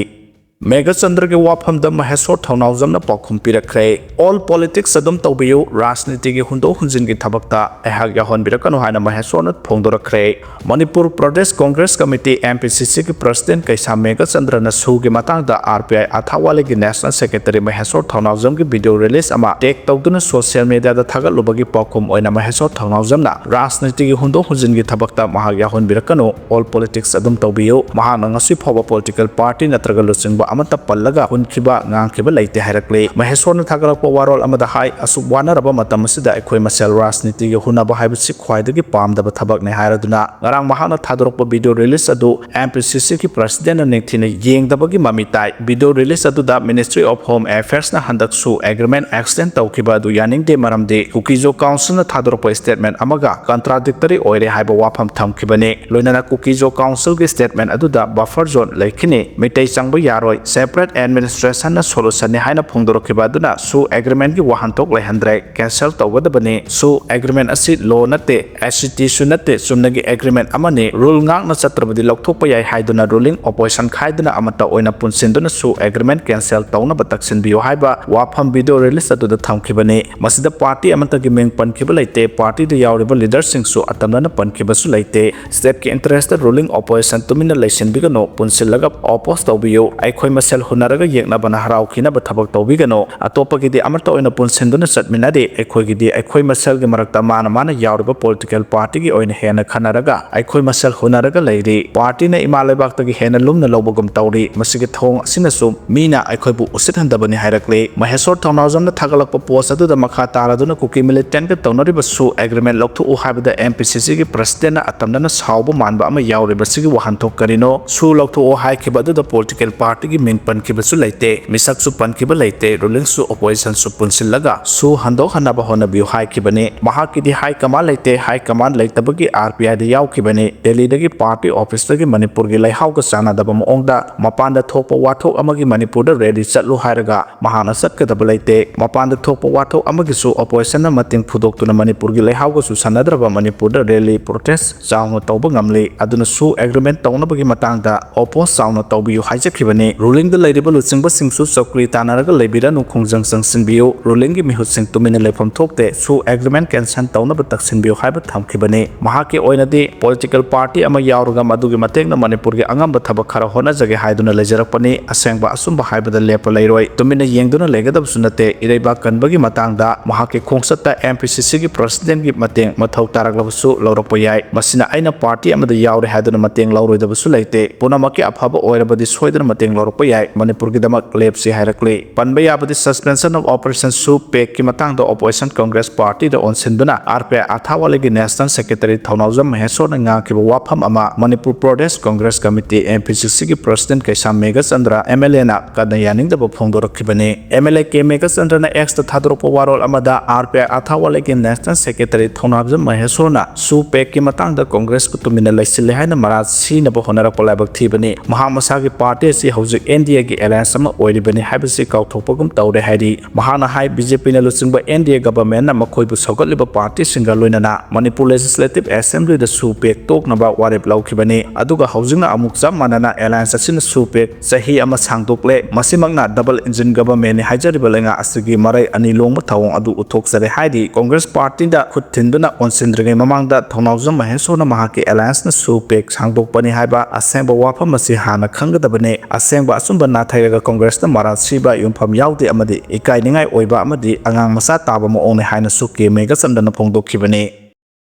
ꯃꯦꯘꯆꯟꯗ꯭ꯔꯒꯤ ꯋꯥꯐꯝꯗ ꯃꯍꯦꯁꯣꯔ ꯊꯧꯅꯥꯎꯖꯝꯅ ꯄꯥꯎꯈꯨꯝ ꯄꯤꯔꯛꯈ꯭ꯔꯦ꯫ All politics ꯑꯗꯨꯝ ꯇꯧꯕꯤꯌꯨ, ꯔꯥꯖꯅꯤꯇꯤꯒꯤ ꯍꯨꯟꯗꯣꯛ ꯍꯨꯟꯖꯤꯟꯒꯤ ꯊꯕꯛꯇ ꯑꯩꯍꯥꯛ ꯌꯥꯎꯍꯟꯕꯤꯔꯛꯀꯅꯨ ꯍꯥꯏꯅ ꯃꯍꯦꯁꯣꯔꯅ ꯐꯣꯡꯗꯣꯔꯛꯈ꯭ꯔꯦ꯫ Manipur Pradesh Congress committee, M P C C ꯒꯤ ꯄ꯭ꯔꯁꯤꯗꯦꯟ ꯀꯩꯁꯥꯝ ꯃꯦꯘꯆꯟꯗ꯭ꯔꯅ ꯁꯨꯒꯤ ꯃꯇꯥꯡꯗ R P I ꯑꯊꯥꯋꯥꯂꯤꯒꯤ ꯅꯦꯁꯅꯦꯜ ꯁꯦꯀ꯭ꯔꯦꯇꯔꯤ ꯃꯍꯦꯁꯣꯔ ꯊꯧꯅꯥꯎꯖꯝꯒꯤ ꯚꯤꯗꯤꯑꯣ ꯔꯤꯂꯤꯖ ꯑꯃ ꯇꯦꯒ ꯇꯧꯗꯨꯅ ꯁꯣꯁꯤꯌꯦꯜ ꯃꯤꯗꯤꯌꯥꯗ ꯊꯥꯒꯠꯂꯨꯕꯒꯤ ꯄꯥꯎꯈꯨꯝ ꯑꯣꯏꯅ ꯃꯍꯦꯁꯣꯔ ꯊꯧꯅꯥꯎꯖꯝꯅ ꯔꯥꯖꯅꯤꯇꯤꯒꯤ ꯍꯨꯟꯗꯣꯛ ꯍꯨꯟꯖꯤꯟꯒꯤ ꯊꯕꯛꯇ ꯃꯍꯥꯛ ꯌꯥꯎꯍꯟꯕꯤꯔꯛꯀꯅꯨ, all politics ꯑꯗꯨꯝ ꯇꯧꯕꯤꯌꯨ꯫ ꯃꯍꯥꯛꯅ ꯉꯁꯤ ꯐꯥꯎꯕ ꯄꯣꯂꯤꯇꯤꯀꯦꯜ ꯄꯥꯔꯇꯤ ꯅꯠꯇ꯭ꯔꯒ ꯂꯨꯆꯤꯡꯕ ꯑꯃꯠꯇ ꯄꯜꯂꯒ ꯍꯨꯟꯈꯤꯕ, ꯉꯥꯡꯈꯤꯕ ꯂꯩꯇꯦ ꯍꯥꯏꯔꯛꯂꯤ꯫ ꯃꯍꯦꯁꯣꯔꯅ ꯊꯥꯒꯠꯂꯛꯄ ꯋꯥꯔꯣꯜ ꯑꯃꯗ ꯍꯥꯏ, ꯑꯁꯨꯛ ꯋꯥꯅꯔꯕ ꯃꯇꯝ ꯑꯁꯤꯗ ꯑꯩꯈꯣꯏ ꯃꯁꯦꯜ ꯔꯥꯖꯅꯤꯇꯤꯒꯤ ꯍꯨꯟꯅꯕ ꯍꯥꯏꯕꯁꯤ ꯈ꯭ꯋꯥꯏꯗꯒꯤ ꯄꯥꯝꯗꯕ ꯊꯕꯛꯅꯤ ꯍꯥꯏꯔꯗꯨꯅ ꯉꯔꯥꯡ ꯃꯍꯥꯛꯅ ꯊꯥꯗꯣꯔꯛꯄ ꯚꯤꯗꯤꯑꯣ ꯔꯤꯂꯤꯖ ꯑꯗꯨ M P C C ꯒꯤ ꯄ꯭ꯔꯁꯤꯗꯦꯟꯅ ꯅꯤꯡꯊꯤꯅ ꯌꯦꯡꯗꯕꯒꯤ ꯃꯃꯤ ꯇꯥꯏ꯫ ꯚꯤꯗꯤꯑꯣ ꯔꯤꯂꯤꯖ ꯑꯗꯨꯗ Ministry of Home Affairs ꯅ ꯍꯟꯗꯛꯁꯨ ꯑꯦꯒ꯭ꯔꯤꯃꯦꯟ ꯑꯦꯛꯁꯇꯦꯟ ꯇꯧꯈꯤꯕ ꯑꯗꯨ ꯌꯥꯅꯤꯡꯗꯦ, ꯃꯔꯝꯗꯤ ꯀꯨꯀꯤꯖꯣ ꯀꯥꯎꯟꯁꯤꯜꯅ ꯊꯥꯗꯣꯔꯛꯄ ꯁ꯭ꯇꯦꯠꯃꯦꯟ ꯑꯃꯒ ꯀꯟꯇ꯭ꯔꯥꯗꯤꯛꯇꯔꯤ ꯑꯣꯏꯔꯦ ꯍꯥꯏꯕ ꯋꯥꯐꯝ ꯊꯝꯈꯤꯕꯅꯤ꯫ ꯂꯣꯏꯅꯅ ꯀꯨꯀꯤꯖꯣ ꯀꯥꯎꯟꯁꯤꯜꯒꯤ ꯁ꯭ꯇꯦꯠꯃꯦꯟ ꯑꯗꯨꯗ ꯕꯐꯔ ꯖꯣꯟ ꯂꯩꯈꯤꯅꯤ, ꯃꯤꯇꯩ ꯆꯪꯕ ꯌꯥꯔꯣꯏ, separate administrationꯅ solutionꯅꯤ ꯍꯥꯏꯅ ꯐꯣꯡꯗꯣꯔꯛꯈꯤꯕ ꯑꯗꯨꯅ ꯁꯨ agreementꯀꯤ ꯋꯥꯍꯟꯊꯣꯛ ꯂꯩꯍꯟꯗ꯭ꯔꯦ, cancel ꯇꯧꯒꯗꯕꯅꯤ꯫ ꯁꯨ agreement ꯑꯁꯤ law ꯅꯠꯇꯦ, ICTꯁꯨ ꯅꯠꯇꯦ, ꯆꯨꯝꯅꯒꯤ agreement ꯑꯃꯅꯤ꯫ Rule ꯉꯥꯛꯅ ꯆꯠꯇ꯭ꯔꯕꯗꯤ ꯂꯧꯊꯣꯛꯄ ꯌꯥꯏ ꯍꯥꯏꯗꯨꯅ ruling opposition ꯈꯥꯏꯗꯨꯅ ꯑꯃꯠꯇ ꯑꯣꯏꯅ ꯄꯨꯟꯁꯤꯟꯗꯨꯅ ꯁꯨ agreement cancel ꯇꯧꯅꯕ ꯇꯛꯁꯤꯟꯕꯤꯌꯨ ꯍꯥꯏꯕ ꯋꯥꯐꯝ video release ꯑꯗꯨꯗ ꯊꯝꯈꯤꯕꯅꯤ꯫ ꯃꯁꯤꯗ party ꯑꯃꯠꯇꯒꯤ ꯃꯤꯡ ꯄꯟꯈꯤꯕ ꯂꯩꯇꯦ, partyꯗ ꯌꯥꯎꯔꯤꯕ leaderꯁꯤꯡꯁꯨ ꯑꯇꯝꯅꯅ ꯄꯟꯈꯤꯕꯁꯨ ꯂꯩꯇꯦ꯫ Stateꯀꯤ interestꯇ ruling opposition ꯇꯨꯃꯤꯟꯅ ꯂꯩꯁꯤꯟꯕꯤꯒꯅꯨ, ꯄꯨꯟꯁꯤꯜꯂꯒ oppose ꯇꯧꯕꯤꯌꯨ꯫ ꯑꯩꯈꯣꯏ ꯃꯁꯦꯜ ꯍꯨꯟꯅꯔꯒ ꯌꯦꯛꯅꯕꯅ ꯍꯔꯥꯎꯈꯤꯅꯕ ꯊꯕꯛ ꯇꯧꯕꯤꯒꯅꯨ꯫ ꯑꯇꯣꯞꯄꯒꯤꯗꯤ ꯑꯃꯠꯇ ꯑꯣꯏꯅ ꯄꯨꯟꯁꯤꯟꯗꯨꯅ ꯆꯠꯃꯤꯟꯅꯔꯤ꯫ ꯑꯩꯈꯣꯏꯒꯤꯗꯤ ꯑꯩꯈꯣꯏ ꯃꯁꯦꯜꯒꯤ ꯃꯔꯛꯇ ꯃꯥꯅ ꯃꯥꯅ ꯌꯥꯎꯔꯤꯕ political partyꯒꯤ ꯑꯣꯏꯅ ꯍꯦꯟꯅ ꯈꯟꯅꯔꯒ ꯑꯩꯈꯣꯏ ꯃꯁꯦꯜ ꯍꯨꯟꯅꯔꯒ ꯂꯩꯔꯤ꯫ Partyꯅ ꯏꯃꯥ ꯂꯩꯕꯥꯛꯇꯒꯤ ꯍꯦꯟꯅ ꯂꯨꯝꯅ ꯂꯧꯕꯒꯨꯝ ꯇꯧꯔꯤ꯫ ꯃꯁꯤꯒꯤ ꯊꯧꯑꯣꯡ ꯑꯁꯤꯅꯁꯨ ꯃꯤꯅ ꯑꯩꯈꯣꯏꯕꯨ ꯎꯁꯤꯠꯍꯟꯗꯕꯅꯤ ꯍꯥꯏꯔꯛꯂꯤ꯫ ꯃꯍꯦꯁꯣꯔ ꯊꯧꯅꯥꯎꯖꯝꯅ ꯊꯥꯒꯠꯂꯛꯄ post ꯑꯗꯨꯗ ꯃꯈꯥ ꯇꯥꯔꯗꯨꯅ ꯀꯨꯀꯤ militantꯀ ꯇꯧꯅꯔꯤꯕ ꯁꯨ agreement ꯂꯧꯊꯣꯛꯎ ꯍꯥꯏꯕꯗ MPCCꯒꯤ presidentꯅ ꯑꯇꯝꯅꯅ ꯁꯥꯎꯕ ꯃꯥꯟꯕ ꯑꯃ ꯌꯥꯎꯔꯤꯕꯁꯤꯒꯤ ꯋꯥꯍꯟꯊꯣꯛ ꯀꯔꯤꯅꯣ? ꯁꯨ ꯂꯧꯊꯣꯛꯑꯣ ꯍꯥꯏꯈꯤꯕ ꯑꯗꯨꯗ political partyꯒꯤ ꯃꯤꯡ ꯄꯟꯈꯤꯕꯁꯨ ꯂꯩꯇꯦ, ꯃꯤꯁꯛꯁꯨ ꯄꯟꯈꯤꯕ ꯂꯩꯇꯦ, rulingꯁꯨ oppositionꯁꯨ ꯄꯨꯟꯁꯤꯜꯂꯒ ꯁꯨ ꯍꯟꯗꯣꯛꯍꯟꯅꯕ ꯍꯣꯠꯅꯕꯤꯌꯨ ꯍꯥꯏꯈꯤꯕꯅꯤ꯫ ꯃꯍꯥꯛꯀꯤꯗꯤ high command ꯂꯩꯇꯦ, high command ꯂꯩꯇꯕꯒꯤ RPIꯗ ꯌꯥꯎꯈꯤꯕꯅꯤ꯫ ꯗꯦꯜꯂꯤꯗꯒꯤ party officeꯇꯒꯤ ꯃꯅꯤꯄꯨꯔꯒꯤ ꯂꯩꯍꯥꯎꯒ ꯆꯥꯟꯅꯗꯕ ꯃꯑꯣꯡꯗ ꯃꯄꯥꯟꯗ ꯊꯣꯛꯄ ꯋꯥꯊꯣꯛ ꯑꯃꯒꯤ ꯃꯅꯤꯄꯨꯔꯗ rally ꯆꯠꯂꯨ ꯍꯥꯏꯔꯒ ꯃꯍꯥꯛꯅ ꯆꯠꯀꯗꯕ ꯂꯩꯇꯦ꯫ ꯃꯄꯥꯟꯗ ꯊꯣꯛꯄ ꯋꯥꯊꯣꯛ ꯑꯃꯒꯤꯁꯨ oppositionꯅ ꯃꯇꯦꯡ ꯐꯨꯗꯣꯛꯇꯨꯅ ꯃꯅꯤꯄꯨꯔꯒꯤ ꯂꯩꯍꯥꯎꯒ ꯆꯨꯁꯟꯅꯗ꯭ꯔꯕ ꯃꯅꯤꯄꯨꯔꯗ rally protest ꯆꯥꯎꯅ ꯇꯧꯕ ꯉꯝꯂꯤ꯫ ꯑꯗꯨꯅ ꯁꯨ agreement ꯇꯧꯅꯕꯒꯤ ꯃꯇꯥꯡꯗ oppose ꯆꯥꯎꯅ ꯇꯧꯕꯤꯌꯨ ꯍꯥꯏꯖꯈꯤꯕꯅꯤ꯫ Rulingꯗ ꯂꯩꯔꯤꯕ ꯂꯨꯆꯤꯡꯕꯁꯤꯡꯁꯨ ꯆꯧꯀ꯭ꯔꯤ ꯇꯥꯟꯅꯔꯒ ꯂꯩꯕꯤꯔꯅꯨ, ꯈꯣꯡꯖꯪ ꯆꯪꯁꯤꯟꯕꯤꯌꯨ꯫ Rulingꯒꯤ ꯃꯤꯍꯨꯠꯁꯤꯡ ꯇꯨꯃꯤꯟꯅ ꯂꯩꯐꯝ ꯊꯣꯛꯇꯦ꯫ ꯁꯨ agreement cancel ꯇꯧꯅꯕ ꯇꯛꯁꯤꯟꯕꯤꯌꯨ ꯍꯥꯏꯕ ꯊꯝꯈꯤꯕꯅꯤ꯫ ꯃꯍꯥꯛꯀꯤ ꯑꯣꯏꯅꯗꯤ political party ꯑꯃ ꯌꯥꯎꯔꯒ ꯃꯗꯨꯒꯤ ꯃꯇꯦꯡꯅ ꯃꯅꯤꯄꯨꯔꯒꯤ ꯑꯉꯝꯕ ꯊꯕꯛ ꯈꯔ ꯍꯣꯠꯅꯖꯒꯦ ꯍꯥꯏꯗꯨꯅ ꯂꯩꯖꯔꯛꯄꯅꯤ꯫ ꯑꯁꯦꯡꯕ ꯑꯆꯨꯝꯕ ꯍꯥꯏꯕꯗ ꯂꯦꯞꯄ ꯂꯩꯔꯣꯏ꯫ ꯇꯨꯃꯤꯟꯅ ꯌꯦꯡꯗꯨꯅ ꯂꯩꯒꯗꯕꯁꯨ ꯅꯠꯇꯦ꯫ ꯏꯔꯩꯕꯥꯛ ꯀꯟꯕꯒꯤ ꯃꯇꯥꯡꯗ ꯃꯍꯥꯛꯀꯤ ꯈꯣꯡꯆꯠꯇ MPCCꯒꯤ presidentꯀꯤ ꯃꯇꯦꯡ ꯃꯊꯧ ꯇꯥꯔꯛꯂꯕꯁꯨ ꯂꯧꯔꯛꯄ ꯌꯥꯏ꯫ ꯃꯁꯤꯅ ꯑꯩꯅ party ꯑꯃꯗ ꯌꯥꯎꯔꯦ ꯍꯥꯏꯗꯨꯅ ꯃꯇꯦꯡ ꯂꯧꯔꯣꯏꯗꯕꯁꯨ ꯂꯩꯇꯦ꯫ ꯄꯨꯝꯅꯃꯛꯀꯤ ꯑꯐꯕ ꯑꯣꯏꯔꯕꯗꯤ ꯁꯣꯏꯗꯅ ꯃꯇꯦꯡ ꯂꯧꯔꯛꯄ ꯌꯥꯏ꯫ ꯃꯅꯤꯄꯨꯔꯒꯤꯗꯃꯛ ꯂꯦꯞꯁꯤ ꯍꯥꯏꯔꯛꯂꯤ꯫ ꯄꯟꯕ ꯌꯥꯕꯗꯤ suspension of operation ꯁꯨ PACꯀꯤ ꯃꯇꯥꯡꯗ opposition Congress partyꯗ ꯑꯣꯟꯁꯤꯟꯗꯨꯅ RPI ꯑꯊꯥꯋꯥꯂꯤꯒꯤ national secretary ꯊꯧꯅꯥꯎꯖꯝ ꯃꯍꯦꯁꯣꯔꯅ ꯉꯥꯡꯈꯤꯕ ꯋꯥꯐꯝ ꯑꯃ Manipur Pradesh Congress Committee, MPCCꯒꯤ president ꯀꯩꯁꯥꯝ ꯃꯦꯘꯆꯟꯗ꯭ꯔ MLAꯅ ꯀꯟꯅ ꯌꯥꯅꯤꯡꯗꯕ ꯐꯣꯡꯗꯣꯔꯛꯈꯤꯕꯅꯤ꯫ MLA ꯀꯦ ꯃꯦꯘꯆꯟꯗ꯭ꯔꯅ Xꯇ ꯊꯥꯗꯣꯔꯛꯄ ꯋꯥꯔꯣꯜ ꯑꯃꯗ RPI ꯑꯊꯥꯋꯥꯂꯤꯒꯤ national secretary ꯊꯧꯅꯥꯎꯖꯝ ꯃꯍꯦꯁꯣꯔꯅ ꯁꯨ PACꯀꯤ ꯃꯇꯥꯡꯗ Congressꯄꯨ ꯇꯨꯃꯤꯟꯅ ꯂꯩꯁꯤꯜꯂꯦ ꯍꯥꯏꯅ ꯃꯔꯥꯜ ꯁꯤꯅꯕ ꯍꯣꯠꯅꯔꯛꯄ ꯂꯥꯏꯕꯛ ꯊꯤꯕꯅꯤ꯫ ꯃꯍꯥꯛ ꯃꯁꯥꯒꯤ party ꯑꯁꯤ ꯍꯧꯖꯤꯛ ꯑꯦꯟ ꯗꯤ ꯑꯦꯒꯤ ꯑꯦꯂꯥꯌꯟꯁ ꯑꯃ ꯑꯣꯏꯔꯤꯕꯅꯤ ꯍꯥꯏꯕꯁꯤ ꯀꯥꯎꯊꯣꯛꯄꯒꯨꯝ ꯇꯧꯔꯦ ꯍꯥꯏꯔꯤ꯫ ꯃꯍꯥꯛꯅ ꯍꯥꯏ, ꯕꯤ ꯖꯦ ꯄꯤꯅ ꯂꯨꯆꯤꯡꯕ ꯑꯦꯟ ꯗꯤ ꯑꯦ ꯒꯚꯔꯟꯃꯦꯟꯠꯅ ꯃꯈꯣꯏꯕꯨ ꯁꯧꯒꯠꯂꯤꯕ ꯄꯥꯔꯇꯤꯁꯤꯡꯒ ꯂꯣꯏꯅꯅ ꯃꯅꯤꯄꯨꯔ ꯂꯦꯖꯤꯁꯂꯦꯇꯤꯚ ꯑꯦꯁꯦꯝꯕ꯭ꯂꯤꯗ ꯁꯨ ꯄꯦꯛ ꯇꯣꯛꯅꯕ ꯋꯥꯔꯦꯞ ꯂꯧꯈꯤꯕꯅꯤ꯫ ꯑꯗꯨꯒ ꯍꯧꯖꯤꯛꯅ ꯑꯃꯨꯛ ꯆꯞ ꯃꯥꯟꯅꯅ ꯑꯦꯂꯥꯌꯟꯁ ꯑꯁꯤꯅ ꯁꯨ ꯄꯦꯛ ꯆꯍꯤ ꯑꯃ ꯁꯥꯡꯗꯣꯛꯂꯦ꯫ ꯃꯁꯤꯃꯛꯅ ꯗꯕꯜ ꯏꯟꯖꯤꯟ ꯒꯚꯔꯟꯃꯦꯟꯠꯅꯤ ꯍꯥꯏꯖꯔꯤꯕ ꯂꯩꯉꯥꯛ ꯑꯁꯤꯒꯤ ꯃꯔꯩ ꯑꯅꯤ ꯂꯣꯡꯕ ꯊꯧꯑꯣꯡ ꯑꯗꯨ ꯎꯠꯊꯣꯛꯆꯔꯦ ꯍꯥꯏꯔꯤ꯫ ꯀꯣꯡꯒ꯭ꯔꯦꯁ ꯄꯥꯔꯇꯤꯗ ꯈꯨꯠ ꯊꯤꯟꯗꯨꯅ ꯑꯣꯟꯁꯤꯟꯗ꯭ꯔꯤꯉꯩ ꯃꯃꯥꯡꯗ ꯊꯧꯅꯥꯎꯖꯝ ꯃꯍꯦꯁꯣꯔꯅ ꯃꯍꯥꯛꯀꯤ ꯑꯦꯂꯥꯌꯟꯁꯅ ꯁꯨ ꯄꯦꯛ ꯁꯥꯡꯗꯣꯛꯄꯅꯤ ꯍꯥꯏꯕ ꯑꯁꯦꯡꯕ ꯋꯥꯐꯝ ꯑꯁꯤ ꯍꯥꯟꯅ ꯈꯪꯒꯗꯕꯅꯤ꯫ ꯑꯁꯦꯡꯕ ꯑꯆꯨꯝꯕ ꯅꯥꯊꯩꯔꯒ ꯀꯣꯡꯒ꯭ꯔꯦꯁꯅ ꯃꯔꯥꯜ ꯁꯤꯕ ꯌꯨꯝꯐꯝ ꯌꯥꯎꯗꯦ ꯑꯃꯗꯤ ꯏꯀꯥꯏꯅꯤꯡꯉꯥꯏ ꯑꯣꯏꯕ ꯑꯃꯗꯤ ꯑꯉꯥꯡ ꯃꯆꯥ ꯇꯥꯕ ꯃꯑꯣꯡꯅꯤ ꯍꯥꯏꯅꯁꯨ ꯀꯦ ꯃꯦꯘꯆꯟꯗ꯭ꯔꯅ ꯐꯣꯡꯗꯣꯛꯈꯤꯕꯅꯤ꯫